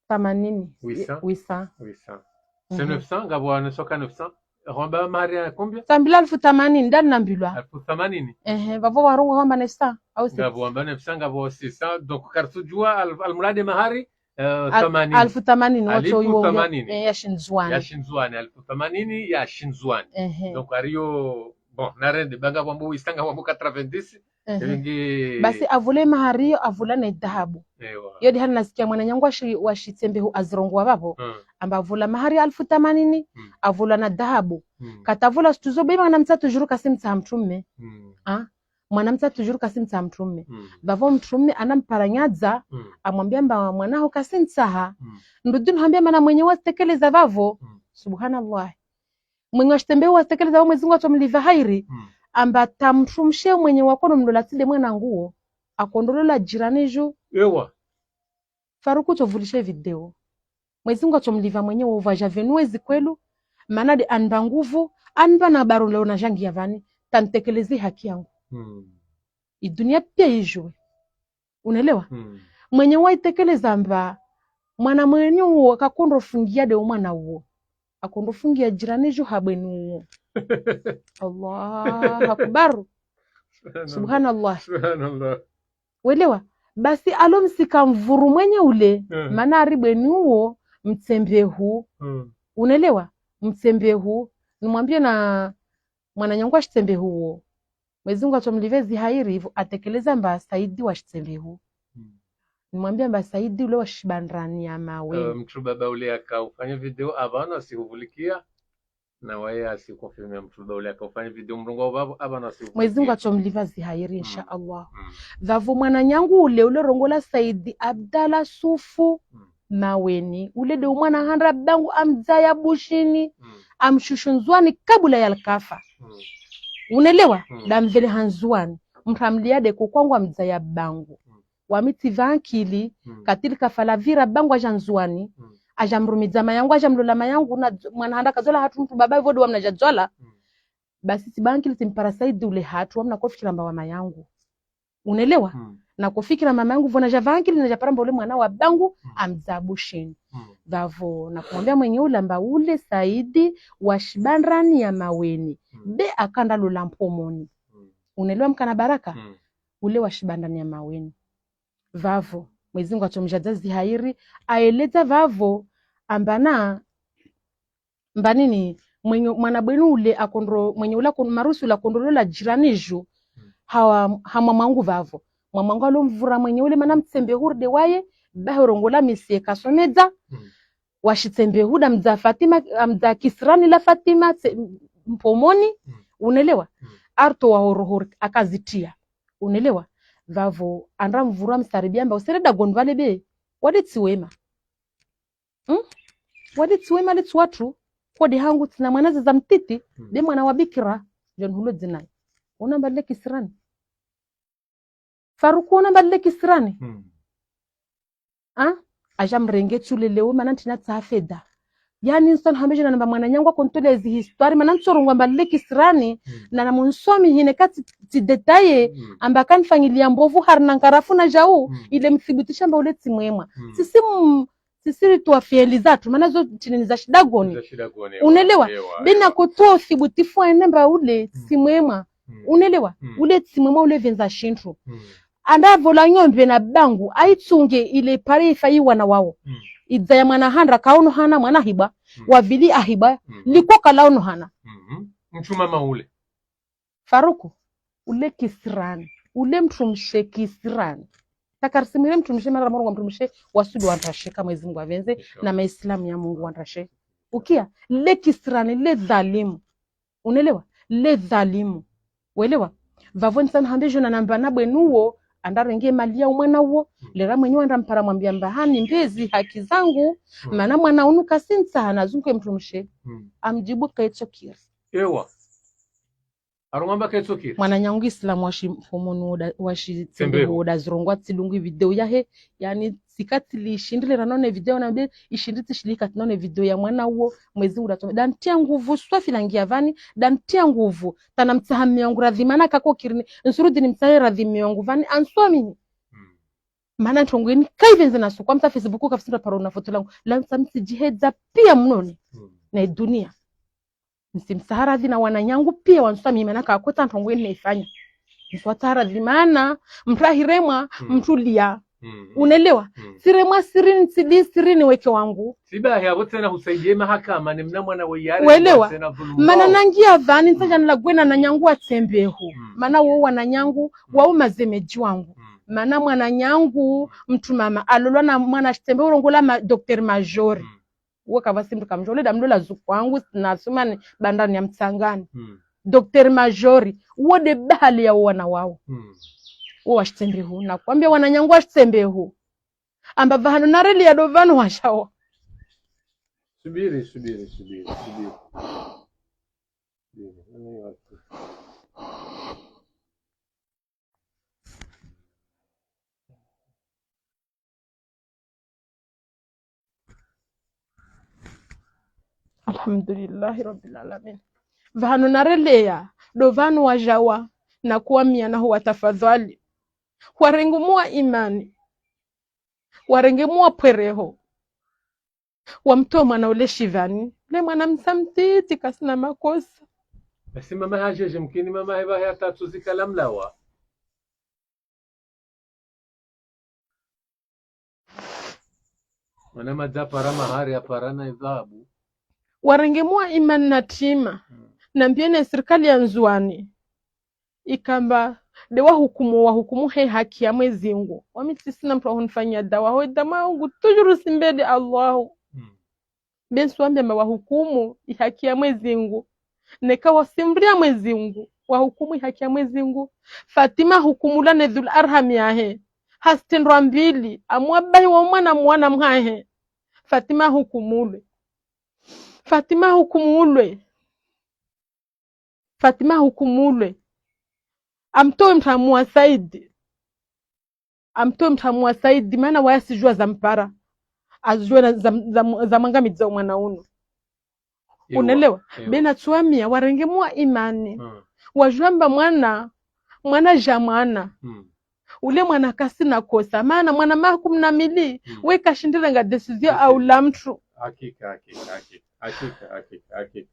Thamanini. Huit cents. Huit cents. Huit cents. C'est neuf cents, ngapvo wa neuf cents ka neuf cents. Rwamba mahari ya combien? Tsambila alfu thamanini, ndani nambilwa. Alfu thamanini. Ehe, vavo warongowa hwamba neuf cents, au six cents. Ngapvo wamba neuf cents, ngapvo six cents. Donc, karitsudjuwa al-, almuradi mahari, eh, thamanini. Alfu thamanini, watso iwo ya, eh, ya shindzuwani. Ya shindzuwani, alfu thamanini ya shindzuwani. Ehe. Donc, ariyo, bon, narende, ba ngapvo wambo huit cents, ngapvo wambo quatre-vingt-dix. Ehe. Basi avule mahari yo, avula ne dhahabu. Ewa. Yo de hali nasikia mwananyangu wa shi-, wa shitsembehu azirongowa vavo. Amba avula mahari alfu thamanini, avula na dhahabu. Katavula shitru zo be mana mtsa toujours kasi mtsaha mtrume. Ah, mwana mtsa toujours kasi mtsaha mtrume. Vavo mtrume ana mparanyadza, amwambia amba mwana ho kasi ntsaha. Ndudinu hambia mana mwenye watekeleza vavo. Subhanallah. Mwenye wa shitsembehu watekeleza vavo Mwezi Mungu atsomliva hairi. Amba ta mtrumshe mwenye wakono mlola tsi de mwanangu wo. Akondolola jirani dju. Ewa. Faruku tsovulishe video. Mwezi Mungu atsomliva mwenye wo vwa dja venu wezi kwelu. Mana de anba nguvu, anba na baro leo na djangi ya vani, tantekeleze haki yangu. Iduniya piya idjuwe. Unelewa? Mwenye waitekeleza amba mwana mwenye uwo kakondro fungiya de umwana uwo. Akondro fungiya jirani dju ha bweni uwo. Allahu Akbar. Subhanallah. Subhanallah. Welewa? Basi alo msika mvuru mwenye ule, mana ari bweni uwo, mtsembehu. Unelewa? Mtsembehu. Nimwambie na mwananyangu wa shitsembehu uwo. Mwezi Mungu atsomlive zihairi, ivo atekeleza amba Saidi wa shitsembehu. Nimwambie amba Saidi ule wa shibandrani ya mawe. Eh, mtru baba ule yaka ufanya video, apvanu asihuvulikia. Na waye asikonfirmia mtru baba ule yaka ufanya video mrongo wa vavo, apvanu asihuvulikia. Mwezi Mungu atsomliva zihairi, insha Allah. Vavo mwananyangu ule, ule rongola Saidi Abdallah Sufu. Maweni. Ule de umwana handra bangu amdzaya Bushini, amshushu Ndzuwani kabula yalikafa. Unelewa? Damvele ha Ndzuwani. Mtru amliya de ko kwangu amdzaya bangu. Wami tsi pva ankili, katili kafa lavira bangu aja Ndzuwani, aja mrumidza mayangu, aja mlola mayangu, na dz-, mwana handra kadzola hatru mtru baba ivo de wamna ja dzola. Basi tsi pva ankili tsimpara Saidi ule hatru, wamna kofikira amba wa mayangu. Unelewa? Na kofikira mama yangu vona ja pva ankili na ja para amba ule mwana wa bangu, amdzaya Bushini. Vavo, na kumwambia mwenye ule amba ule Saidi wa shibandrani ya maweni. Be akanda lola Mpomoni. Unelewa mkana baraka? Ule wa shibandrani ya maweni. Vavo, Mwezi Mungu atsomjadza zihairi, aeleza vavo, amba na mba nini, mwenye, mwana bweni ule akondro, mwenye ule akon-, marusi ule akondro lola jirani dju, hawa, ha mwamangu vavo. Mwamangu alo mvura mwenye ule mana mtsembehu ri de waye, baho rongola misie kasomedza, wa shitsembehu damdzaya Fatima, amdzaya kisirani la Fatima, tse-, Mpomoni, unelewa? arto wa horohori akazitia. Unelewa? Vavo, andra mvurwa msaribi amba, usere dagoni vale be, wale tsi wema. Hmm? Wale tsi wema, le tsi watru, kodi hangu tsina mwana zaza mtiti, be mwana wa bikira, John Hulo dzinayi. Unamba le kisirani. Faruku, unamba le kisirani. Hmm. Ha? Aja mrenge tsulelewe, mana ntsina tsa feda. Yani, nsona hambe jina namba mwananyangu akontole zi histoire, mana ntsorongoa amba le kisirani, na na munsomi hine kati ti détailler, amba kanfanyilia mbovu harina nkarafu na jau, ile mthibitisha amba ule tsi mwema. Sisi m-, sisi ritwa fieli zatru, mana zo tsinini za shidagoni. Za shidagoni, ewa, unelewa? Ewa, bena ewa. Kotoa uthibutifu wa ene amba ule tsi mwema. Unelewa? Ule tsi mwema, ule venza shintru. Anda vola nyondwe na bangu, aitsunge ile pare ifa iwana wao. Idza ya mwana handra kaono hana mwana hibwa, wavili ahibwa, liko kalaono hana. Mtru mama ule. Faruku, ule kisirani, ule mtrumshe kisirani. Takarisimire mtrumshe, mara morongo mtrumshe, wasudu wandrashe, ka Mwezi Mungu avenze, na maislamu ya Mungu wandrashe. Ukia, le kisirani, le dhalimu. Unelewa? Le dhalimu. Welewa? Vavo ntsana hambe jona namba na bwenu wo, andarenge mali ya umwana wo, lera mwenye wandra mpara mwambia amba hani mbezi haki zangu, mana mwana unu kasintsa hana zungu ye mtrumshe. Amjibu kaitsokiri. Ewa. Arumamba kaitsokiri. Mwananyangu Islamu washi mfumunu woda, washi tsembehu woda zirongoa tsilungu video yahe, yani, tsika tsili ishindile ranone video na be, ishindi tsishilika tsinone video ya mwana uwo, Mwezi Mungu datome. Dantia nguvu, swafi langia vani, dantia nguvu. Tana mtsaha miongo radhi, mana kako kirini, nsurudi ni mtsahe radhi miongo vani, answamini. Mana ntrongo ini, kaivenze na sukwa, mtsa Facebook, kafisindra paro na foto langu. La mtsa mtsi jihedza pia mnone. Na dunia. Ntsi mtsaha radhi na wananyangu pia wanswamini, mana kakota ntrongo ini naifanya. Ntsi watsaha radhi mana, mtru ahiremwa, mtru lia. Unelewa? Tsiremwa sirini, tsili sirini weke wangu. Siba he avo tsena husaidie mahakama, ne mna mwana we yare. Welewa? Mana nangia vani, ntsaja nilagwe na wananyangu watsembehu. Mana wo wananyangu, wao mazemeji wangu. Mana mwananyangu, mtru mama, alolwa na mwana shitsembehu urongola ma, Docteur Majori. Uwe kavasi mndru kamdjo, ule damlola zuku wangu, na sumani bandani ya Mtsangani. Docteur Majori, uwo de bahali ya wana wao. Uwo washitsembehu, na kwambia wananyangu washitsembehu. Amba vahanu nareli ya do vanu washawa. Subiri, subiri, subiri, subiri. Subiri, nani watu? Alhamdulillahi Rabbil Alamin. Vahanu nareleya, do vanu wajawa, na kuwamia na huwa tafadhali. Warenge muwa imani. Warenge muwa pwereho. Wamtowe mwana ule shivani. Ule mwana msa mtiti kasina makosa. Basi mama hajeje mkini mama heba he atatu zikala mlawa. Mwana madza para mahari apara na idhabu. Warenge muwa imani na tima. Nambiye ne sirikali ya Ndzuwani. Ikamba, de wahukumu, wahukumu he haki ya Mwezi Mungu. Wami tsisina mndru ahunifanyia dawa, ho damu yangu, toujours simbedi Allahu. Be nsuwambia amba wahukumu, i haki ya Mwezi Mungu. Neka wasimria Mwezi Mungu, wahukumu i haki ya Mwezi Mungu. Fatima hukumulwa ne dhul arham yahe. Hasitendwa mbili, amwabahi wa mwana mwana mwahe. Fatima hukumulwe. Fatima hukumulwe. Fatima hukumulwe. Amtowe mndru amuwa Saidi. Amtowe mndru amuwa Saidi, mana waye asijua za mpara. Azijua na za, za, za mwangamidza umwana unu. Ewa, unelewa? Ewa. Be natsuwamia, warenge muwa imani. Wajua amba mwana, mwana ja mwana. Ule mwana kasina kosa. Mana mwana maha kumi na mili, we kashindile nga décision au la mndru. Hakika, hakika, hakika. Hakika, hakika, hakika.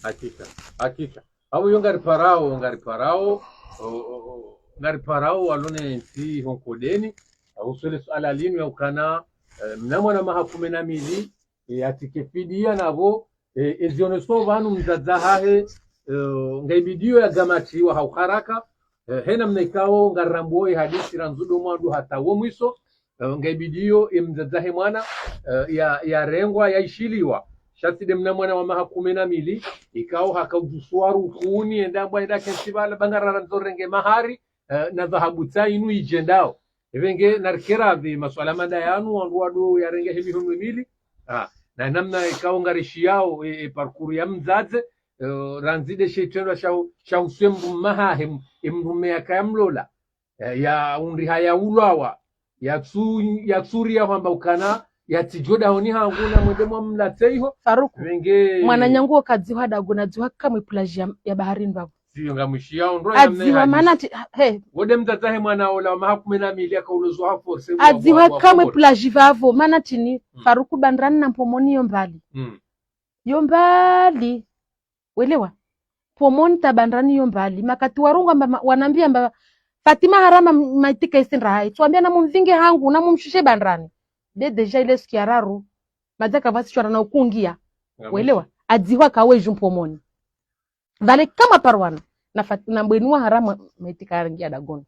Hakika, hakika. Avo yo ngariparao, ngariparao, o, o, o, ngariparao walone ntsi honkodeni. Au swele suala linu ya ukana, eh, mna mwana maha kumi na mili, e, atike fidia navo, e, ezioneso vanu mdzadze hahe, e, ngaibidio ya gamatiwa ha uharaka, e, hena mna ikao ngarirambuo e hadisi randzu do mwando hata wo mwiso, e, ngaibidio e mdzadze hahe mwana, e, ya, yarengwa, yaishiliwa. Sha tsi nde mna mwana wa maha kume na mili, ikao haka udjusuwa rukuni, enda mbwa enda kentsi pvala, ba ngarara ndzo renge mahari, eh, na dhahabu tsa inu idjendao. Epvenge narikera pvi maswala manda yanu, wandru wado yarenge he mihono mili. Ah, na namna ikao ngarishiyao, e, e parcours ya mdzadze, eh, randzi nde she itrendwa sha, sha uswe mdru mahahe, e mdrume yakaya mlola. Eh, ya undriha ya ulwawa, ya tsu-, ya tsuriya hwamba ukana, ya tsidjo dahoni hangu na mwende mwa mlatse iho. Faruku, pvenge mwananyangu wo kadzihwa dago na dzihwa kamwe plage ya, ya baharini pvapvo. Siyo ngamwishiyao ndro ya mna adziwa hadisi. Mana ti, he. Wode mdzadze he mwana ola wa maha kume na mili yaka ulozwa ha force wa, adziwa wa, wa kamwe Komoro. Plage pvapvo, mana tini, mm, Faruku Bandrani na Mpomoni yo mbali. Mm. Yo mbali. Welewa? Mpomoni ta Bandrani yo mbali. Makati warunga mba, ma-, wanambia mba, Fatima Harama m-, maitika isi ndrahai. Tsuambia na mumvinge hangu, na mumshushe Bandrani. Nde déjà ile siku ya raru. Madza kavasi shwara na ukungia. Ngamwishiyao. Welewa? Adzihwa kawe ju Mpomoni. Pvale kama parwana. Na Fat-, na mbweni wa Harama maitika yaringia dagoni.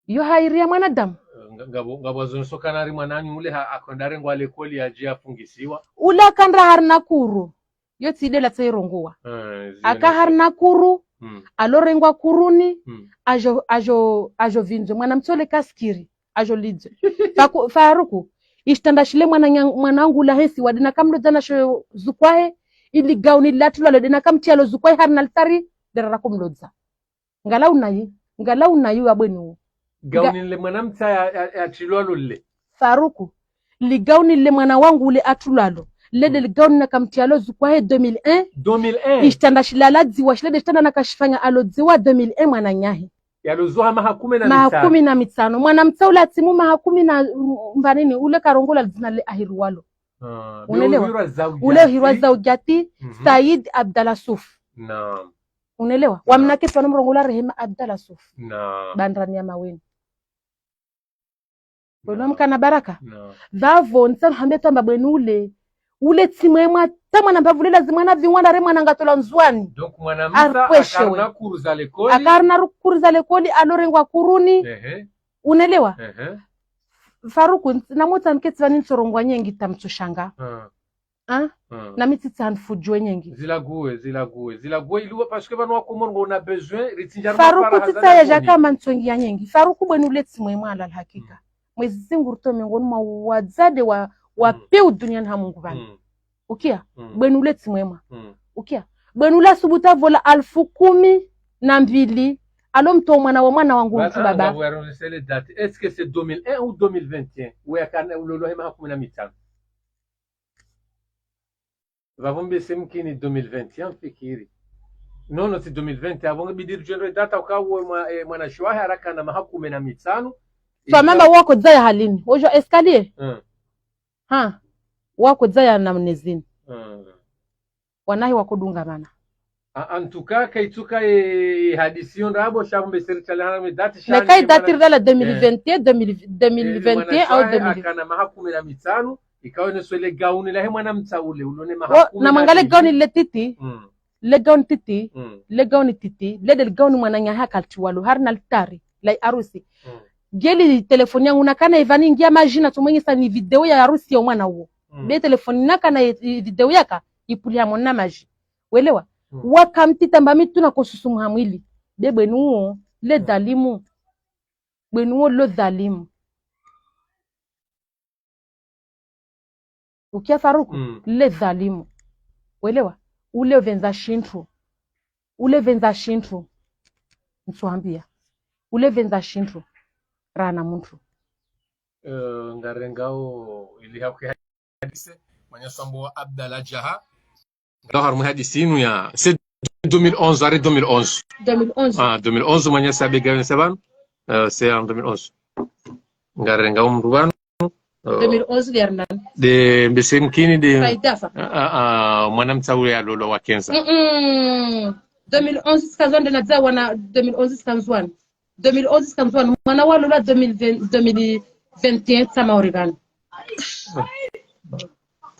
Yo hairi ya mwanadamu. Nga-, ngapvo, ngapvo zonso kana ari mwananyu ule ha-, akonda rengwa lekoli yadje afungisiwa. Ule akandra harina kuru. Yo tsi nde la tsa irongowa. Eh, zio aka nasi harina kuru, mm, alo rengwa kuruni, mm, ajo, ajo, ajo vindzwe. Mwana mtsole kaskiri, ajo lidzwe. Faku-, Faruku, ishitranda shile mwana nyang-, mwana wangu la hesi, wade na kamlodza na sho zukwahe, ili gauni la tulwalo, de na kamtia lo zukwahe harina altari, de rara kumlodza. Ngala unayi, ngala unayi wa bweni wo. Gauni le mwana mtsa ya, ya, ya tilwalo le. Faruku, li gauni le mwana wangu ule atulwalo. Le de li gauni na kamtialo zukwahe deux mille un. Deux mille un. Ishitranda shilala dziwa, shile de shitranda na kashifanya alo dziwa deux mille un mwana nyahe. Yalo zuha maha kume na mitsano. Maha kume na mitsano. Mwana mtsa ule atimu maha kume na, mm, mbanini, ule karongola dzina le ahiri walo. Ah, unelewa? Ule uhirwa Zaujati. Ule uhirwa Zaujati, mhm, Said Abdallah Souf. Naam. Unelewa? Naam. Wamnake pvanu mrongola Rehema Abdallah Souf. Naam. Bandrani ya Maweni. Welewa mkana baraka? Naam. Vavo, nitsaru hambe tamba bweni ule. Ule tsi mwema, ta mwana mbavu le lazima na vingwanda re mwana ngatola Ndzuani. Donc, mwana mtsa akarina kuru za lekoli. Akarina ru-, kuru za lekoli, alo rengwa kuruni. Ehe. Unelewa? Ehe. Faruku, ns-, na motsa nketsi vani ntsorongowa nyengi ta mtsoshanga. Ah. Ah? Ah. Na mi tsitsaha nifudjuwe nyengi. Zilaguwe, zilaguwe, zilaguwe, iluwa, parce que vanu wa Komoro ngona besoin, ritsinja Faruku, tsitsaha ya jaka mantsongi ya nyengi. Faruku bweni ule tsi mwema ala alhakika. Mm. Mwezi Mungu ruto miongoni mwa wadzade wa, wa, mm, peu duniani ha Mungu vani. Mm. Ukia? Mm. Bweni ule tsi mwema. Mm. Ukia? Bweni ule asubuta vola alfu kumi na mbili. Alo mto mwana wa mwana wangu mtu baba. Ba-, ah, ba-, ba-, c'est les dates. Est-ce que c'est deux mille un ou deux mille vingt et un? Ou ya kana ulolo hema ha kume na mitsano. Vavo mbe se mkini deux mille vingt et un, mfikiri. Non, non, c'est deux mille vingt et un. Avonge bidi ridjwendre data uka uwe mwa-, eh, mwana shiwahe arakana maha kume na mitsano. Twa mamba wako dzaya halini. Ojo escalier? Mm. Ha. Wako dzaya na mnezini. Mm. Wanahi wako dunga mana. A-, en tout cas, kaitsuka e, e hadisi yo ndrabo, sha mbe seri tale hana me date, sha neka i date ridala deux mille vingt et un, eh, deux mille, eh, deux mille vingt et un au mwana shiwahe deux mille. Akana maha kume na mitsano, ikawe ne swele gauni lahe mwana mtsa ule, ulone maha kume na mili. Na mangale gauni le titi. Mm. Le gauni titi, mm, le gauni titi, le de le gauni mwana nyahe kaltiwalo, harina altari, la harusi. Mm. Geli telefoni yangu nakana ivani ngia maji na tsumwenyesa ni video ya harusi ya mwana uwo. Mm. Be telefoni nakana i, i video yaka, ipuli hamwe na maji. Welewa? Mm. Wakamtita mba mitu na kosusumu hamwili. Be bweni uwo, le, mm, dhalimu. Bweni uwo lo dhalimu. Ukia Faruku? Mm. Le dhalimu. Welewa? Ule uvendza shintru. Ule uvendza shintru. Ntsuambia. Ule uvendza shintru. Rana mundru. Eh, ngarengao ili hakuhadise. Mwanyasambo wa Abdallah Jaha. Ndo harumwa hadisi inu ya, c'est deux mille onze, arrêt deux mille onze. Deux mille onze. Ah, deux mille onze, mwanyasabe gawe ne sabano. Euh, c'est en deux mille onze. Ngarenga umru vanu. Euh, deux mille onze de Hernan. De mbese mkini de. Faidafa. Ah, ah, ah, mwana mtsa ule alolo wa kenza. Mm-mm. Deux mille onze, tsika Ndzuani na dza wana, deux mille onze tsika Ndzuani. Deux mille onze tsika Ndzuani. Mwana walolwa deux mille vingt, deux mille vingt et un tsa Maore vanu.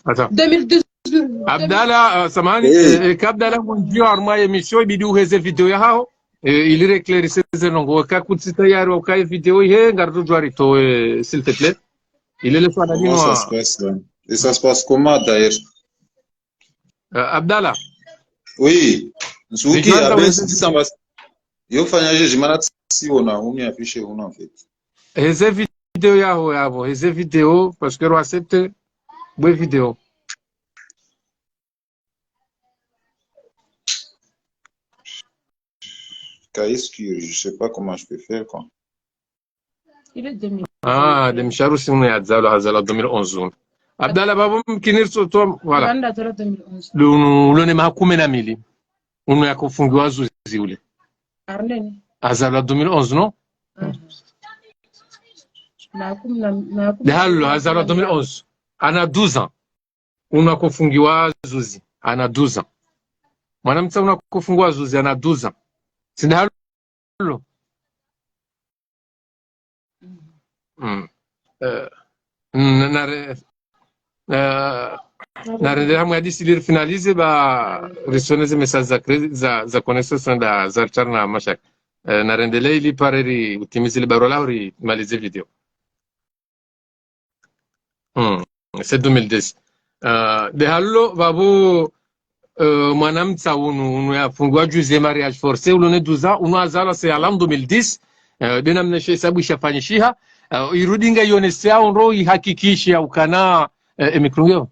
Attends. Deux mille douze, Abdallah, euh, samahani, eh, eh, ka Abdallah ngunjio harumwa émission, ibidi uheze video ya haho, eh, ili réclaircir ze ndrongo. Ka kutsi tayari wa ukaye video ihe, ngaridjo djuwa ritowe, s'il te plaît. Ile le swala linu. Comment ça se passe là ? Et ça se passe comment d'ailleurs? Euh, Abdallah. Oui. Nsuki, Abdallah, c'est ça. Yo fanya je, je m'en suis on a, on a affiché, on a en fait. Heze vidéo yaho yapvo, heze vidéo, parce que rwa accepte, bwe vidéo. Qu'est-ce que je sais pas comment je peux faire, quoi. Il est deux mille. Ah, de msharusi unu yazalwa, hazalwa deux mille onze unu. Abdallah, babo mkinirso to, voilà. Rwanda zora deux mille onze. Lunu, lone maha kume na mili. Unu yakofungiwa zuzi ule. Arneni. Hazalwa deux mille onze, non? Ah. Na kum na, na kum De halo, hazalwa deux mille onze. Ana douze ans. Unu yakofungiwa zuzi. Ana douze ans. Mwanamtsa unu yakofungiwa zuzi, ana douze ans. Tsi de halo. Mm. Eh, n-, nare-, eh, narendelee hamwe hadisi ili rifinalize ba risome ze message za cré-, za, za connexion sonda za retard na mashaka. Eh, narendelee ili pare ri utimize le barua laho rimalize vidéo. Hmm, c'est deux mille dix. Euh, de halo, babo, euh, mwanamtsa unu, unu yafungiwa juzi ye mariage forcé, ulone douze ans, unu hazalwa c'est à l'an deux mille dix. Euh, de namna she hisabu ishafanyishiha. Euh, irudi nga yonese ya undro ihakikishe ya ukana, euh, e micro ngiyo?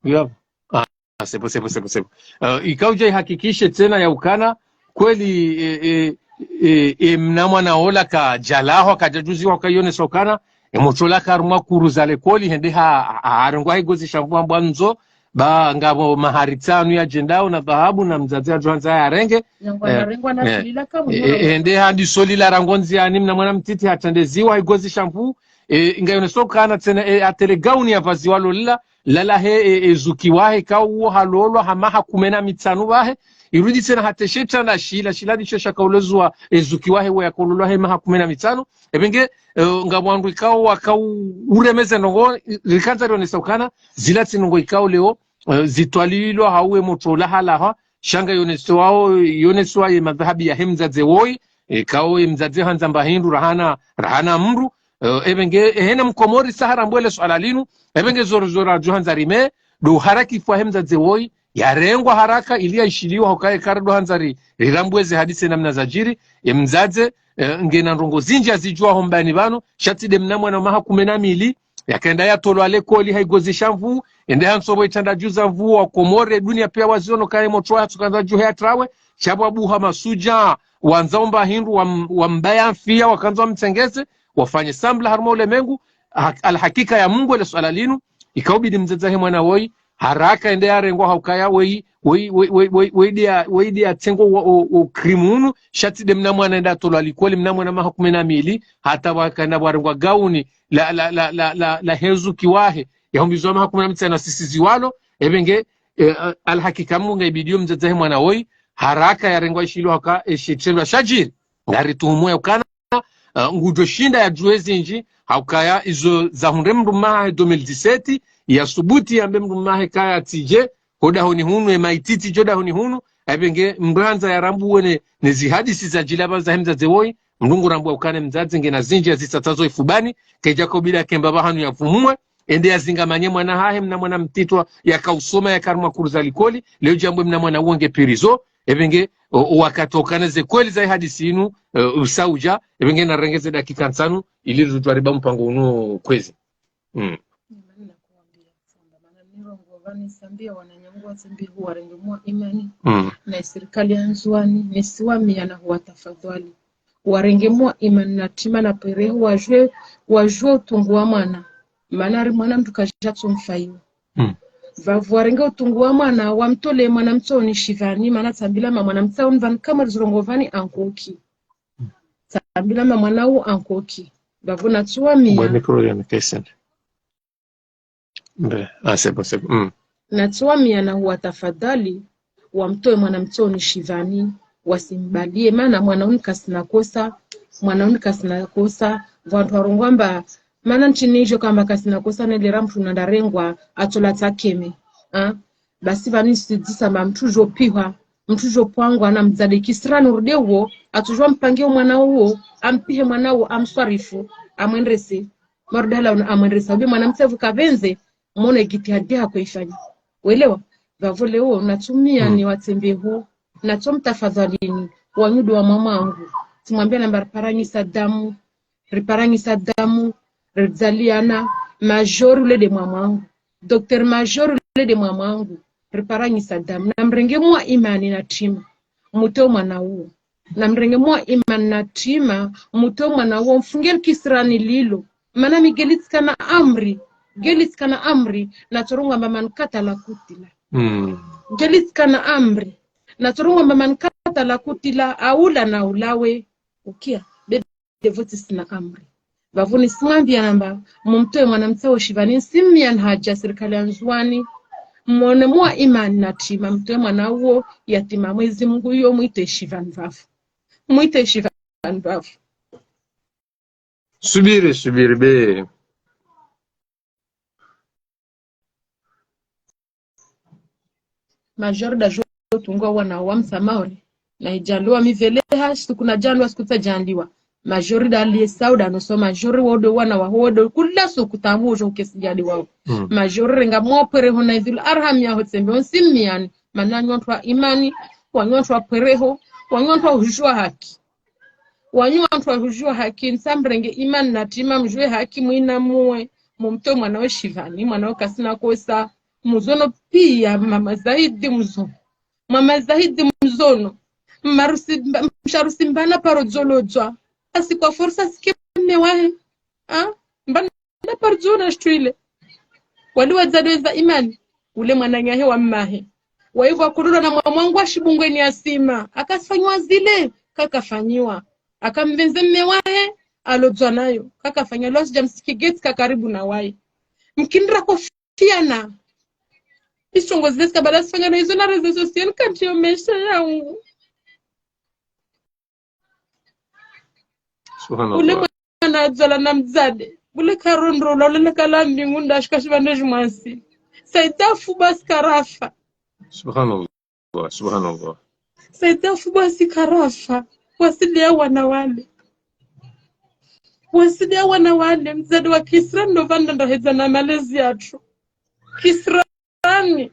Ngiyo? Ah, c'est bon, c'est bon, c'est bon, c'est bon. Euh, ikao uja ihakikishe tsena ya ukana, kweli, e, e, e, e, mna mwana ola kajalahwa, kajajuziwa, kayonesa ukana, e mwana ola karumwa kuru za likoli, hende ha, ha, harengwa higozi sha mvua mbwa ndzo, ba ngapvo mahari tsanu yajendao na dhahabu na mdzadze ajuhandza yarenge. Nyangwa eh, narengwa na eh, silila kabu eh, eh, hende hadi solila rangu ndziani mna mwana mtiti hatrandeziwa higozi sha mvu, eh, ngayonesa ukana tsena, eh, hata le gauni yavaziwa lolila, lalahe, e, e zuki wahe, ka uwo halolwa ha maha kume na mitsanu wahe, irudi tsena hata she shitsandra shila, shila ndicho shakaulozwa, e zuki wahe we yakololwa he maha kume na mitsanu. Ebe nge, eh, ngapvo wandru ikao wakao uremeze ndrongo, i-, rikandza rionesa ukana, zila tsi ndrongo ikao leo, eh, zitwalilwa hauwe mwana ola halaha, sha ngayoneswao, yoneswa ye madhahabi yahe mdzadze woyi, ikao ye mdzadze handza mba hindru rahana, rahana mndru, eh, ebe nge, ehena mkomori sa harambwa le suala linu, ebe nge zoro zoro ajuhandza rime, do haraka ifwa he mdzadze woyi, yarengwa haraka ili yaishiliwa hukaye kare do handza ri, rirambwe ze hadisi namna zajiri, e mdzadze, eh, ngena ndrongo zinji azijua hombani pvanu, sha tsi de mna mwana wa maha kume na mili, yakaenda yatolwa likoli ha higozi sha mvu, ende hantsobo itsandra juza mvu wa Komori, dunia pia waziono kaye mwana ola hatsukandza juhe yatrawe, sha pvwa buha masuja, wandza umba hindru, wam-, wambaya mfia, wakandza wamtsengeze, wafanye sambla harumwa ulemengu, ha-, alhakika ya Mungu ele suala linu, ikaubidi mdzadze he mwana woyi, haraka ende yarengwa haukaya woyi, woyi, woyi, woyi, woyi, woyi dia, woyi dia tsengo wo, wo, wo krimu unu, sha tsi de mna mwana enda tolwa likoli, mna mwana maha kume na mili, hata wakana warengwa gauni, la, la, la, la, la, la he zuki wahe, yahumbizwa maha kume na mitsanu sisiziwalo, ebe nge, eh, alhakika Mungu ngaibidio mdzadze he mwana woyi, haraka yarengwa ishiliwa haka, e shitrendwa shajiri, ngarituhumu ya ukana, eh, ngujo shinda yajue zinji, haukaya izo zahundre mndru maha deux mille dix-sept, yasubuti yambe mndru maha kaya tije, hodahoni hunu, e maititi jodahoni hunu, ebe nge mndru handza yarambuwe ne, ne zihadisi zajiri pva zahe mdzadze woyi, mndru ngu rambwa ukana mdzadze ngena zinji yazitsatsazo ifubani, keja kaubidi kemba pvahanu yavumue, ende yazingamanye mwana hahe, mna mwana mtiti yakausoma, yakarumwa kuru za likoli, leo jambwe mna mwana uwo nge prison, ebe nge, o, o wakati okana ze kweli za ihadisi inu, eh, usauja, ebe nge narengeze dakika ntsanu, ili rutwariba mpango unu kwezi. Mm. Imani nakuambia, funda, mana nirongo pvani sambia wananyangu wa Tsimbi huwarenge mwa imani, mm, na sirikali ya Ndzuani, nisiwamia na huwatafadhwali. Warenge mwa imani na tima na perehu, wajue, wajue utungu wa mwana. Mana ari mwana mndru kajatsomfaiwa. Mm. Pvapvo warenge utungu wa mwana, wamtole mwana mtsoni shivani, mana tsambila ma mwana mtsaoni pvani kamwe rizirongo pvani ankoki. Tsambila ma mwana u ankoki. Pvapvo natsuwamia. Mwe micro ya mkesende. Mbe, ah, c'est bon, c'est bon. Mm. Natsuwamia na huwatafadhali, wamtowe mwana mtsoni shivani, wasimbalie, mana mwana unu kasina kosa, mwana unu kasina kosa, pvwandru warongoa mba, mana ntsini ijo kamba kasina kosa nele ra mndru nandarengwa, atsola tsakeme. Ah? Basi pvani sidzisa mba mndru jopihwa, mndru jopangwa na mdzadze kisirani urudi uwo, atsujua mpange omwana uwo, ampihe mwana uwo, amswarifu, amwendese. Marudi hala unu amwendesa. Ube mwana mtsevu kapvendze, Mwono ye jitihadi hako ifanya. Welewa? Vavo leo, natsumiani watsembeho, natsomtafadhalini, wanyu ndo wa mwamangu. Tsimwambia namba riparanyisa damu, riparanyisa damu, ridzaliana, Major ule nde mwamangu. Docteur Major ule nde mwamangu, riparanyisa damu. Namrenge mwa imani na tima, mutowe mwana uwo. Namrenge mwa imani na tima, mutowe mwana uwo, mfunge likisirani lilo. Mana mi ngelitsikana amri, ngelitsikana amri, natsorongoa amba man katala kutila. Mm. Ngelitsikana amri, natsorongoa amba man katala kutila, aula na ulawe. Ukia, be nde vo tsisina amri. Vavo nisimwambia namba, mumtowe mwana mtsa wo shivani, nsimmiani hadja sirikali ya Ndzuwani, mwone mwa imani na tima, mtowe mwana uwo, yatima Mwezi Mungu yo, mwite shivani vavo. Mwite shivani vavo. Subiri, subiri, be. Major nda djo tungwa wana wa msa Maore. Na idjaliwa miveleha, suku nadjaliwa, suku tsadjaliwa. Major nda liye sauda, no so Major wodo wana wa hodo, kula suku tamu ujo ukesi djaliwa. Mm. Major renga mwa pwereho na idhul arham yaho tsembe, onsimmiani. Mana wanyu wantru wa imani, wanyu wantru wa pwereho, wanyu wantru wa hujua haki. Wanyu wantru wa hujua haki, ntsamrenge imani na tima mjue haki mwina muwe, mumtowe mwana we shivani, mwana we kasina kosa, muzono pia, mama Zaidi muzono. Mama Zaidi muzono. Marusi mba-, msharusi mbana paro dzolodzwa. Asi kwa forsa sike mme wahe. Ha? Mbana paro dzona shitru ile. Wali wadzadze weza imani. Ule mwananyahe wa mmahe. Wa ivo akululwa na mwa-, mwangu wa Shibungweni ya sima. Akasifanywa zile, kakafanyiwa. Akamvenze mme wahe, alodzwa nayo. Kakafanyiwa, lo sija msiki geti ka karibu na waye. Mkindra kofiana. Isongo zile sikabala sifanya na izo na réseaux sociaux, nikati yo maesha yangu. Subhanallah. Ule mwana adzalwa na mdzadze. Ule karondro, ula ule kala mbingu nda shika shivandre jumwansi. Saida fu basi karafa. Subhanallah, subhanallah. Saida fu basi karafa. Wasilia wana wale. Wasilia wana wale. Mdzadze wa kisirani ndo vanda ndo hedza na malezi yatru. Kisirani. Ani.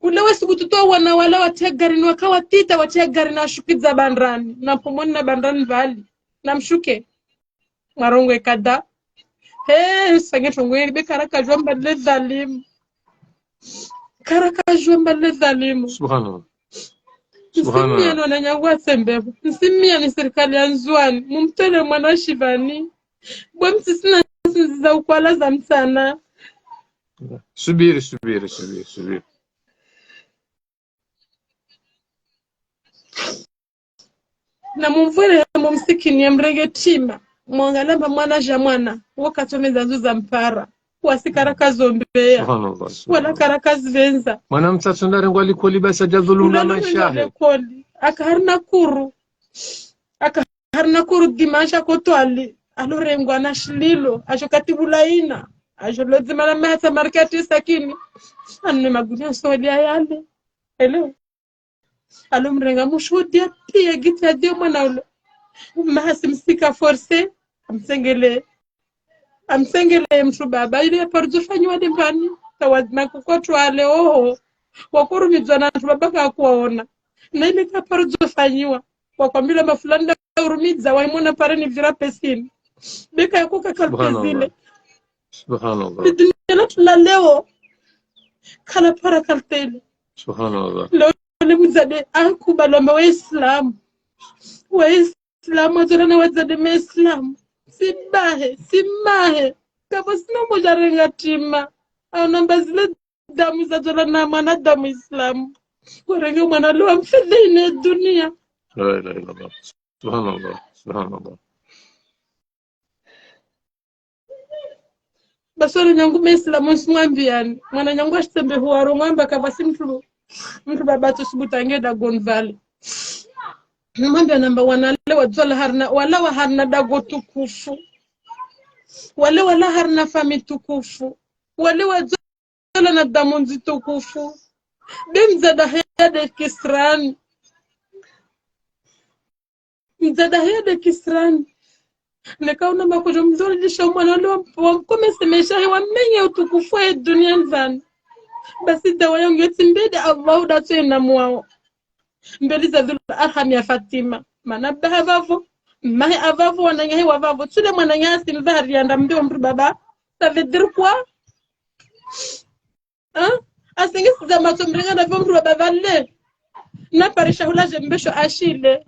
Ule wesi kututowa wana wala watia garini, waka watita watia garini, ashukidza bandrani. Na Mpomoni na bandrani vali. Na mshuke. Mwarongoa ekada. He, sange trongo yeli be karaka jua mba le dhalimu. Karaka jua mba le dhalimu. Subhanallah. Subhanallah. Nsimmiani wananyangu wa tsembevo. Nsimmiani sirikali ya Ndzuwani. Mumtole mwana shivani. Bwe mtsisina nsinzi za ukwala za mtsana. Subiri, subiri, subiri, subiri. Na mumvwere mumsikini ya mrenge tima. Mwangala mba mwana ja mwana. Wo katsomeza nzu za mpara. Wasi karaka zombeya. Subhanallah, subhanallah. Wala karaka zivenza. Mwana mtsatso ndarengwa likoli basi adja dhulumwa na maesha yahe. Likoli. Aka harina kuru. Aka harina kuru dimanche ako twali, alorengwa na shililo, ajo katibula ina, ajo lodzima na mahatsa markati sakini, anu ne magunia soli ayale. Hello. Alo mrenga mushuhudia pia giti ya dio mwana ulo. Mahasi msika force, amsengele. Amsengele mtru baba, ile ya paro djo fanyiwa dembani, tawa na kukotwa ale oho. Wakurumidzwa na mtru baba kakuwaona. Na ile ka paro djo fanyiwa. Wakwambila mafulani nda urumidza, waimona pare ni vira pesini. Beka yako kakalpezile. Subhanallah. Subhanallah. Idunia latru la leo. Kala para kaltele. Subhanallah. Leo le mdzadze ankubalwa mba wa Islam. Wa Islam, adzalwa na wadzadze ma Islam. Si bahe, si mahe. Kapvasina moja renga tima. Aona mba zile damu zadzalwa na mwanadamu Islam. Warenge mwana lo wamfedhe ine dunia. La ilaha illallah. Subhanallah. Subhanallah. Basi wananyangu ma Islam, nsimwambiani. Mwananyangu ashitsembe huwaro ngwamba kapvasi mtru, mtru baba tsu subutu ange dago nvale. Nimwambia namba wana le wadzalwa harina, wala wa harina dago tukufu. Wale wala harina fami tukufu. Wale wadzalwa na damu ndzitukufu. Be mdzadze heya nde kisirani. Mdzadze heya nde kisirani. Neka una makujo mzuri lisha mwana ule wa mp-, wa mkomese maesha he wamenye utukufu wa dunia ndzani. Basi dawa yangu yotsi mbede Allahu datso ena mwao. Mbeli za dhul arham ya Fatima. Mana baha vavo, mahe avavo, wananyahe wavavo. Tsule mwananyahe simva hari yanda mbe omri baba. Ça veut dire quoi? Hein? Asingisiza matso mringa na vomri wa baba le. Na parisha hula jembesho ashile.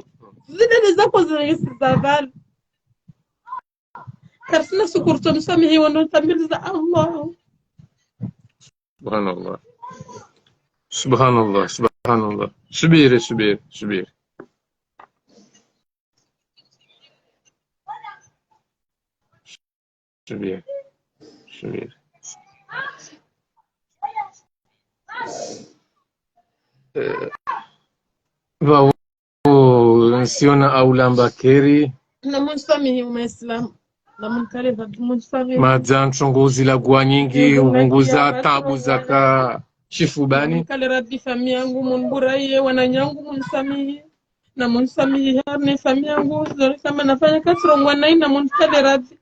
Zile ni zako zingisiza vale. Karisina sukuru to msamihi wono tambiliza Allah. Subhanallah. Subhanallah, subhanallah. Subiri, subiri, subiri. Subiri, subiri. Eh, vavo, nsiona aulamba keri. Namunsamihi umaislamu. Namunkale vavo, munsamihi. Madza ntrongo zila gwa nyingi, ndio, ubunguza tabu zaka shifubani. Namunkale Rabbi fami yangu, munburaye, wananyangu, munsamihi. Namunsamihi, harne fami yangu, zori kama nafanya katsirongwa nayi, namunkale Rabbi.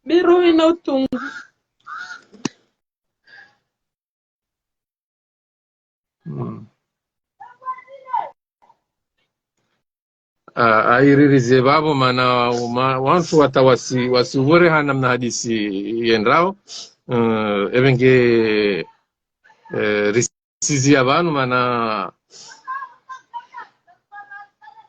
Biro ina utungu. Mm. Ah, airirize vavo mana uma, wantru wata wasi, wasi uvore ha namna hadisi yendrao. Eh, evenge, eh, risizia vanu mana,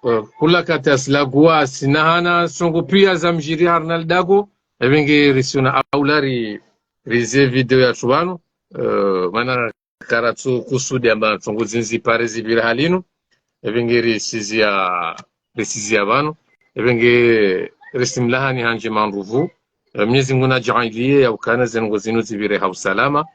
eh, kula kati asilagua asina hana songo pia za mjiri harina lidago. Evenge risiona aula ri, rize video yatru vanu. Eh, mana karatsu kusudi amba ntrongo zindji pare zivira halinu. Evenge risizia, risizia vanu. Evenge risimlahani handje manruvu. Eh, Mnyezi Mungu nadjaanliye ya ukana zenongo zinu zivire ha usalama.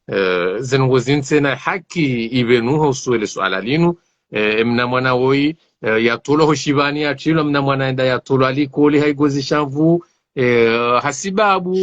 Eh, zenongo zinu tsena haki ivenu ha usuele suala linu. Eh, emna mwana woyi, eh, yatolwa ho shivani yatrilwa, mna mwana enda yatolwa likoli ha igozi sha nvu, eh, hasibabu,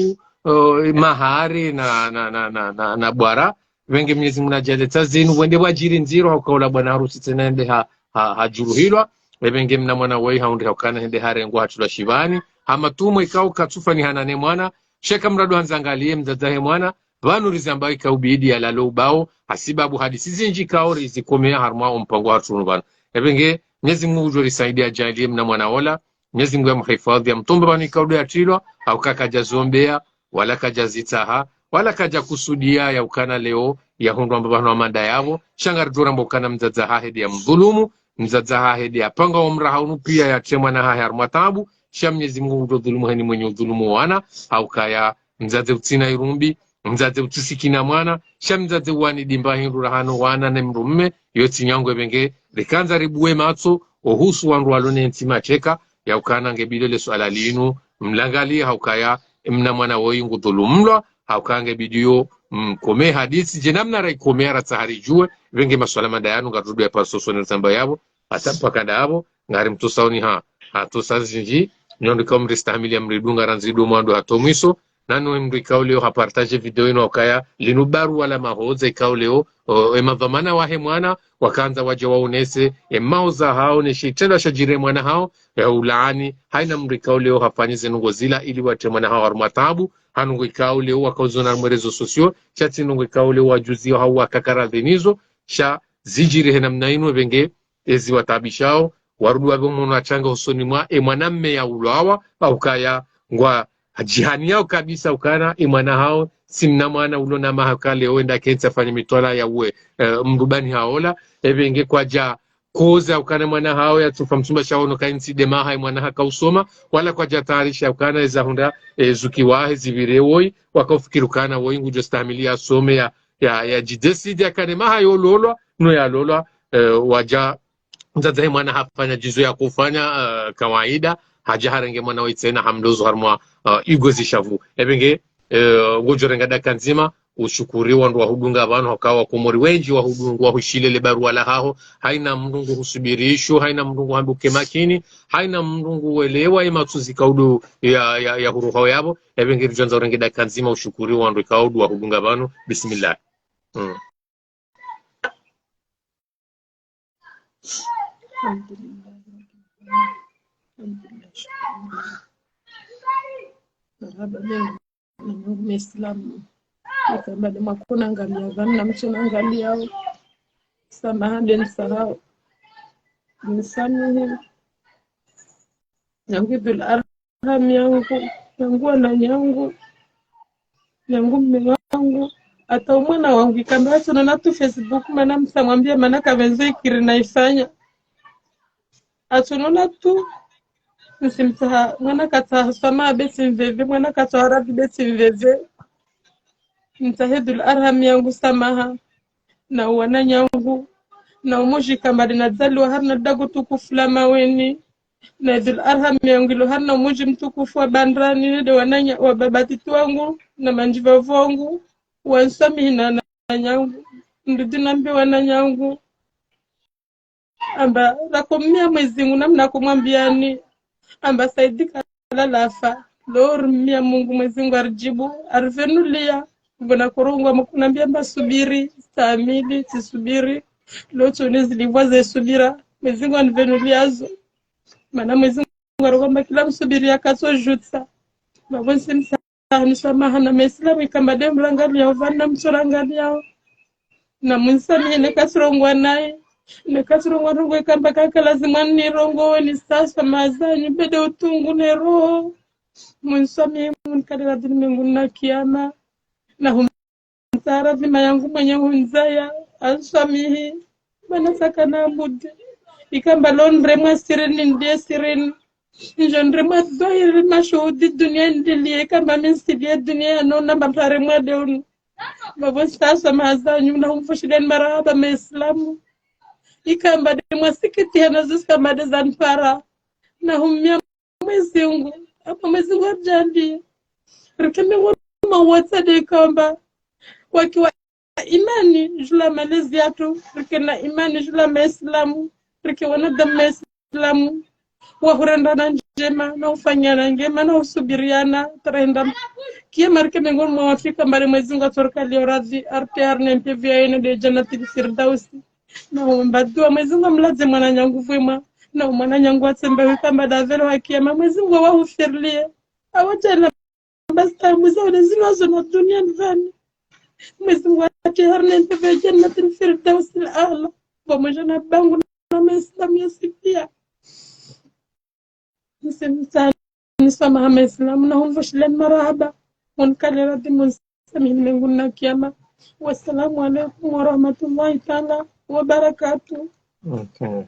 eh, mahare na, na, na, na, na bwara. Venge Mnyezi Mungu nadjaanliye tsa zinu, wende wajiri ndziro, ha ukaula bwana harusi tsena ende ha, ha, hajuruhilwa. Evenge mna mwana woyi haundri ha ukana hende harengwa hatrilwa shivani. Hama tumwe ikao katsufani hana ne mwana. Sheka mradu handzangaliye mdzadze he mwana. Vanu rizamba ikao bidi yalalo ubao. Hasibabu hadisi zindji ikao rizikomea harumwa ompango hatru unu vanu. Evenge Mnyezi Mungu ujo risaidia adjaanliye mna mwana ola. Mnyezi Mungu yamhifadhi, yamtombe vanu ikao ndo yatrilwa, ha uka kadja zombeya, wala kadja zitsaha, wala kadja kusudia ya ukana leo yahundrwa amba vanu amanda yavo. Sha ngaridjo ramba ukana mdzadze hahe nde yamdhulumu, mdzadze hahe nde yapanga omraha unu pia yatre mwana hahe harumwa tabu. Sha Mnyezi Mungu ujo dhulumu heni mwenye udhulumu wana, ha ukaya mdzadze utsina irumbi, mdzadze utsisikina mwana, sha mdzadze wani dimba hindru rahano wana ne mdrume, yotsi nyangu. Evenge rikandza ribuwe matso, ohusu wandru walo ne ntima sheka, ya ukana nge bidi le suala linu mlangalie, ha ukaya mna mwana woyi ngudhulumlwa, ha ukaya nge bidi yo mkomee hadisi, dje namna raikomea ratsaha rijuwe. Evenge masuala manda yanu ngarudru ya paso sone zamba yavo, hata mpaka nda yavo, ngari mtusaoni ha, hatusa zindji, nyondo ikao mristahamili ya mridunga randzi ndo mwando hata mwiso. Nanu emndru ikao leo hapartage video inu ha ukaya linu barua la mahodza ikao leo, o, emadhwamana wahe mwana, wakandza waje waonese, emahodza hao, ne shitrendwa shajiri mwana hao, ya ulaani, haina mndru ikao leo hafanya zenongo zila ili watre mwana hao harumwa tabu, hanongo ikao leo wakauzona harumwa réseaux sociaux, sha tsi nongo ikao leo wajuzi hao wakakara dhinizo, sha zijiri he namna inu evenge, ezi watabishao, warudi wave mwono washanga hosoni mwa, e mwanamme ya ulwawa, ha ukaya ngwadjihaniao kabisa ukana, e mwana hao, tsi mna mwana ulo na maha ka leo enda ketsi afanye mitwalaa ya uwe, eh, mdrubani haola, evenge kwadja koza ukana mwana hao yatsufa msumba sha wono kaintsi nde maha e mwana haka usoma, wala kwadja tayarisha ukana eza hundra, eh, zuki wahe zivire woyi, wakaufikiri ukana woyi ngujo stahamili yasome ya, ya, yajidesidi yakane maha yololwa, no yalolwa, eh, wadja mdzadze he mwana hafanya djizo ya kufanya, eh, kawaida, hadja harenge mwana woyi tsena hamlozo harumwa, eh, igozi sha nvu. Evenge, eh, ngojo renga dakika ndzima, ushukuri wandru wahudunga vanu, haka wakomori wendji wahudunga, wahushilele barua la haho, haina mndru nguhusubirisho, haina mndru nguhambi uke makini, haina mndru nguwelewa, ematsuzi ikao ndo ya, ya, ya huruhao yavo. Evenge ridjo andza urenge dakika ndzima, ushukuri wandru ikao ndo wahudunga vanu. Bismillah. Mm. الحمد لله رب العالمين. الحمد لله. Marahaba mengi na nyangu Muislamu. Ikamba de mwakunangalia pvanu na mtsonangalia. Samaha de nisahau. Nisamihi. Nyangu Dhul Arham yangu, nyangu wananyangu, nyangu mme wangu, hata omwana wangu, ikamba hatsonona tu Facebook, mana mtsamwambia, mana kapvendze ikiri naifanya. Hatsonona tu, nitsimtsaha, mwana katsaha swamaha be tsimveve, mwana katsaha radhi be tsimveve. Nitsahe Dhul Arham yangu samaha, na wananyangu, na omdji ikamba de nadzaliwa harina dago tukufu la Maweni. Na Dhul Arham yangu ilo harina omdji mtukufu wa Bandrani, nde wananya, wababa titi wangu, na mandjiva wangu, wanswamihi na wananyangu, ndudi nambe wananyangu. Amba, rakomia Mwezi Mungu, namna komwambiani. Amba, Saidi kalalafa, lori mia Mungu, Mwezi Mungu aridjibu, arivenulia. Mbona korongo, ama kunambia amba subiri, stahamili, tsisubiri. Lotso nizilivwa ze subira, Mwezi Mungu anivenulia zo. Mana Mwezi Mungu arokomba kila msubiri yakatsojutsa. Mabonsi msa-, niswamaha na Maislamu ikamba de mrangaliao pvanu na mtsonangalia. Na munsamihi neka tsirongoa naye. Neka tsirongoa ndrongo ikamba kaka lazima nirongoe, nisaswamaha zanyu be de utungu ne roho. Munswamihi, munkale radhi limenguni na kiyama. Na hum- Mtsaha radhi ma yangu mwenye hundzaya, answamihi, mana tsaka na budi. Ikamba lo nremwa sirini, ndiye sirini. Ndjo nremwa dhwahiri mashuhudi dunia ndilie, ikamba mi ntsilie dunia ya nona mba mtsaha remwa de unu. Babo saswamaha zanyu, na humvushileni marahaba Maislamu. Ikamba de mwasikitiha na zisi kamba de zanipara. Na humia Mwezi Mungu, apa Mwezi Mungu aridjaanlie. Rike mengoni mwa watsa de ikamba, wakiwa imani djuu la malezi yatru, rike na imani djuu la Maislamu, rike wanadamu Maislamu, wahurendana ndjema, na ufanyana ndjema, na usubiriana, tarenda. Kiyama rike mengoni mwa Waafrika mbali Mwezi Mungu atsorikalia radhi, arte harina mpeve ya ina de Jannatil Firdausi. Na umba dua Mwezi Mungu amladze mwananyangu pvwema, na omwananyangu atsembe ikamba davelo ha kiyama, Mwezi Mungu awahufirilie. Awajana basta muza wale zilo zo na duniani pvanu. Mwezi Mungu atie harina mpeve ya Jannatil Firdausil Aala. Pamoja na bangu na Maislamu yasi pia. Nisimtsaha, niswamaha Maislamu na humvushileni marahaba. Munkale radhi, munsamihi limenguni na kiyama. Wassalamu alaikum warahmatullahi taala wabarakatuh. Okay.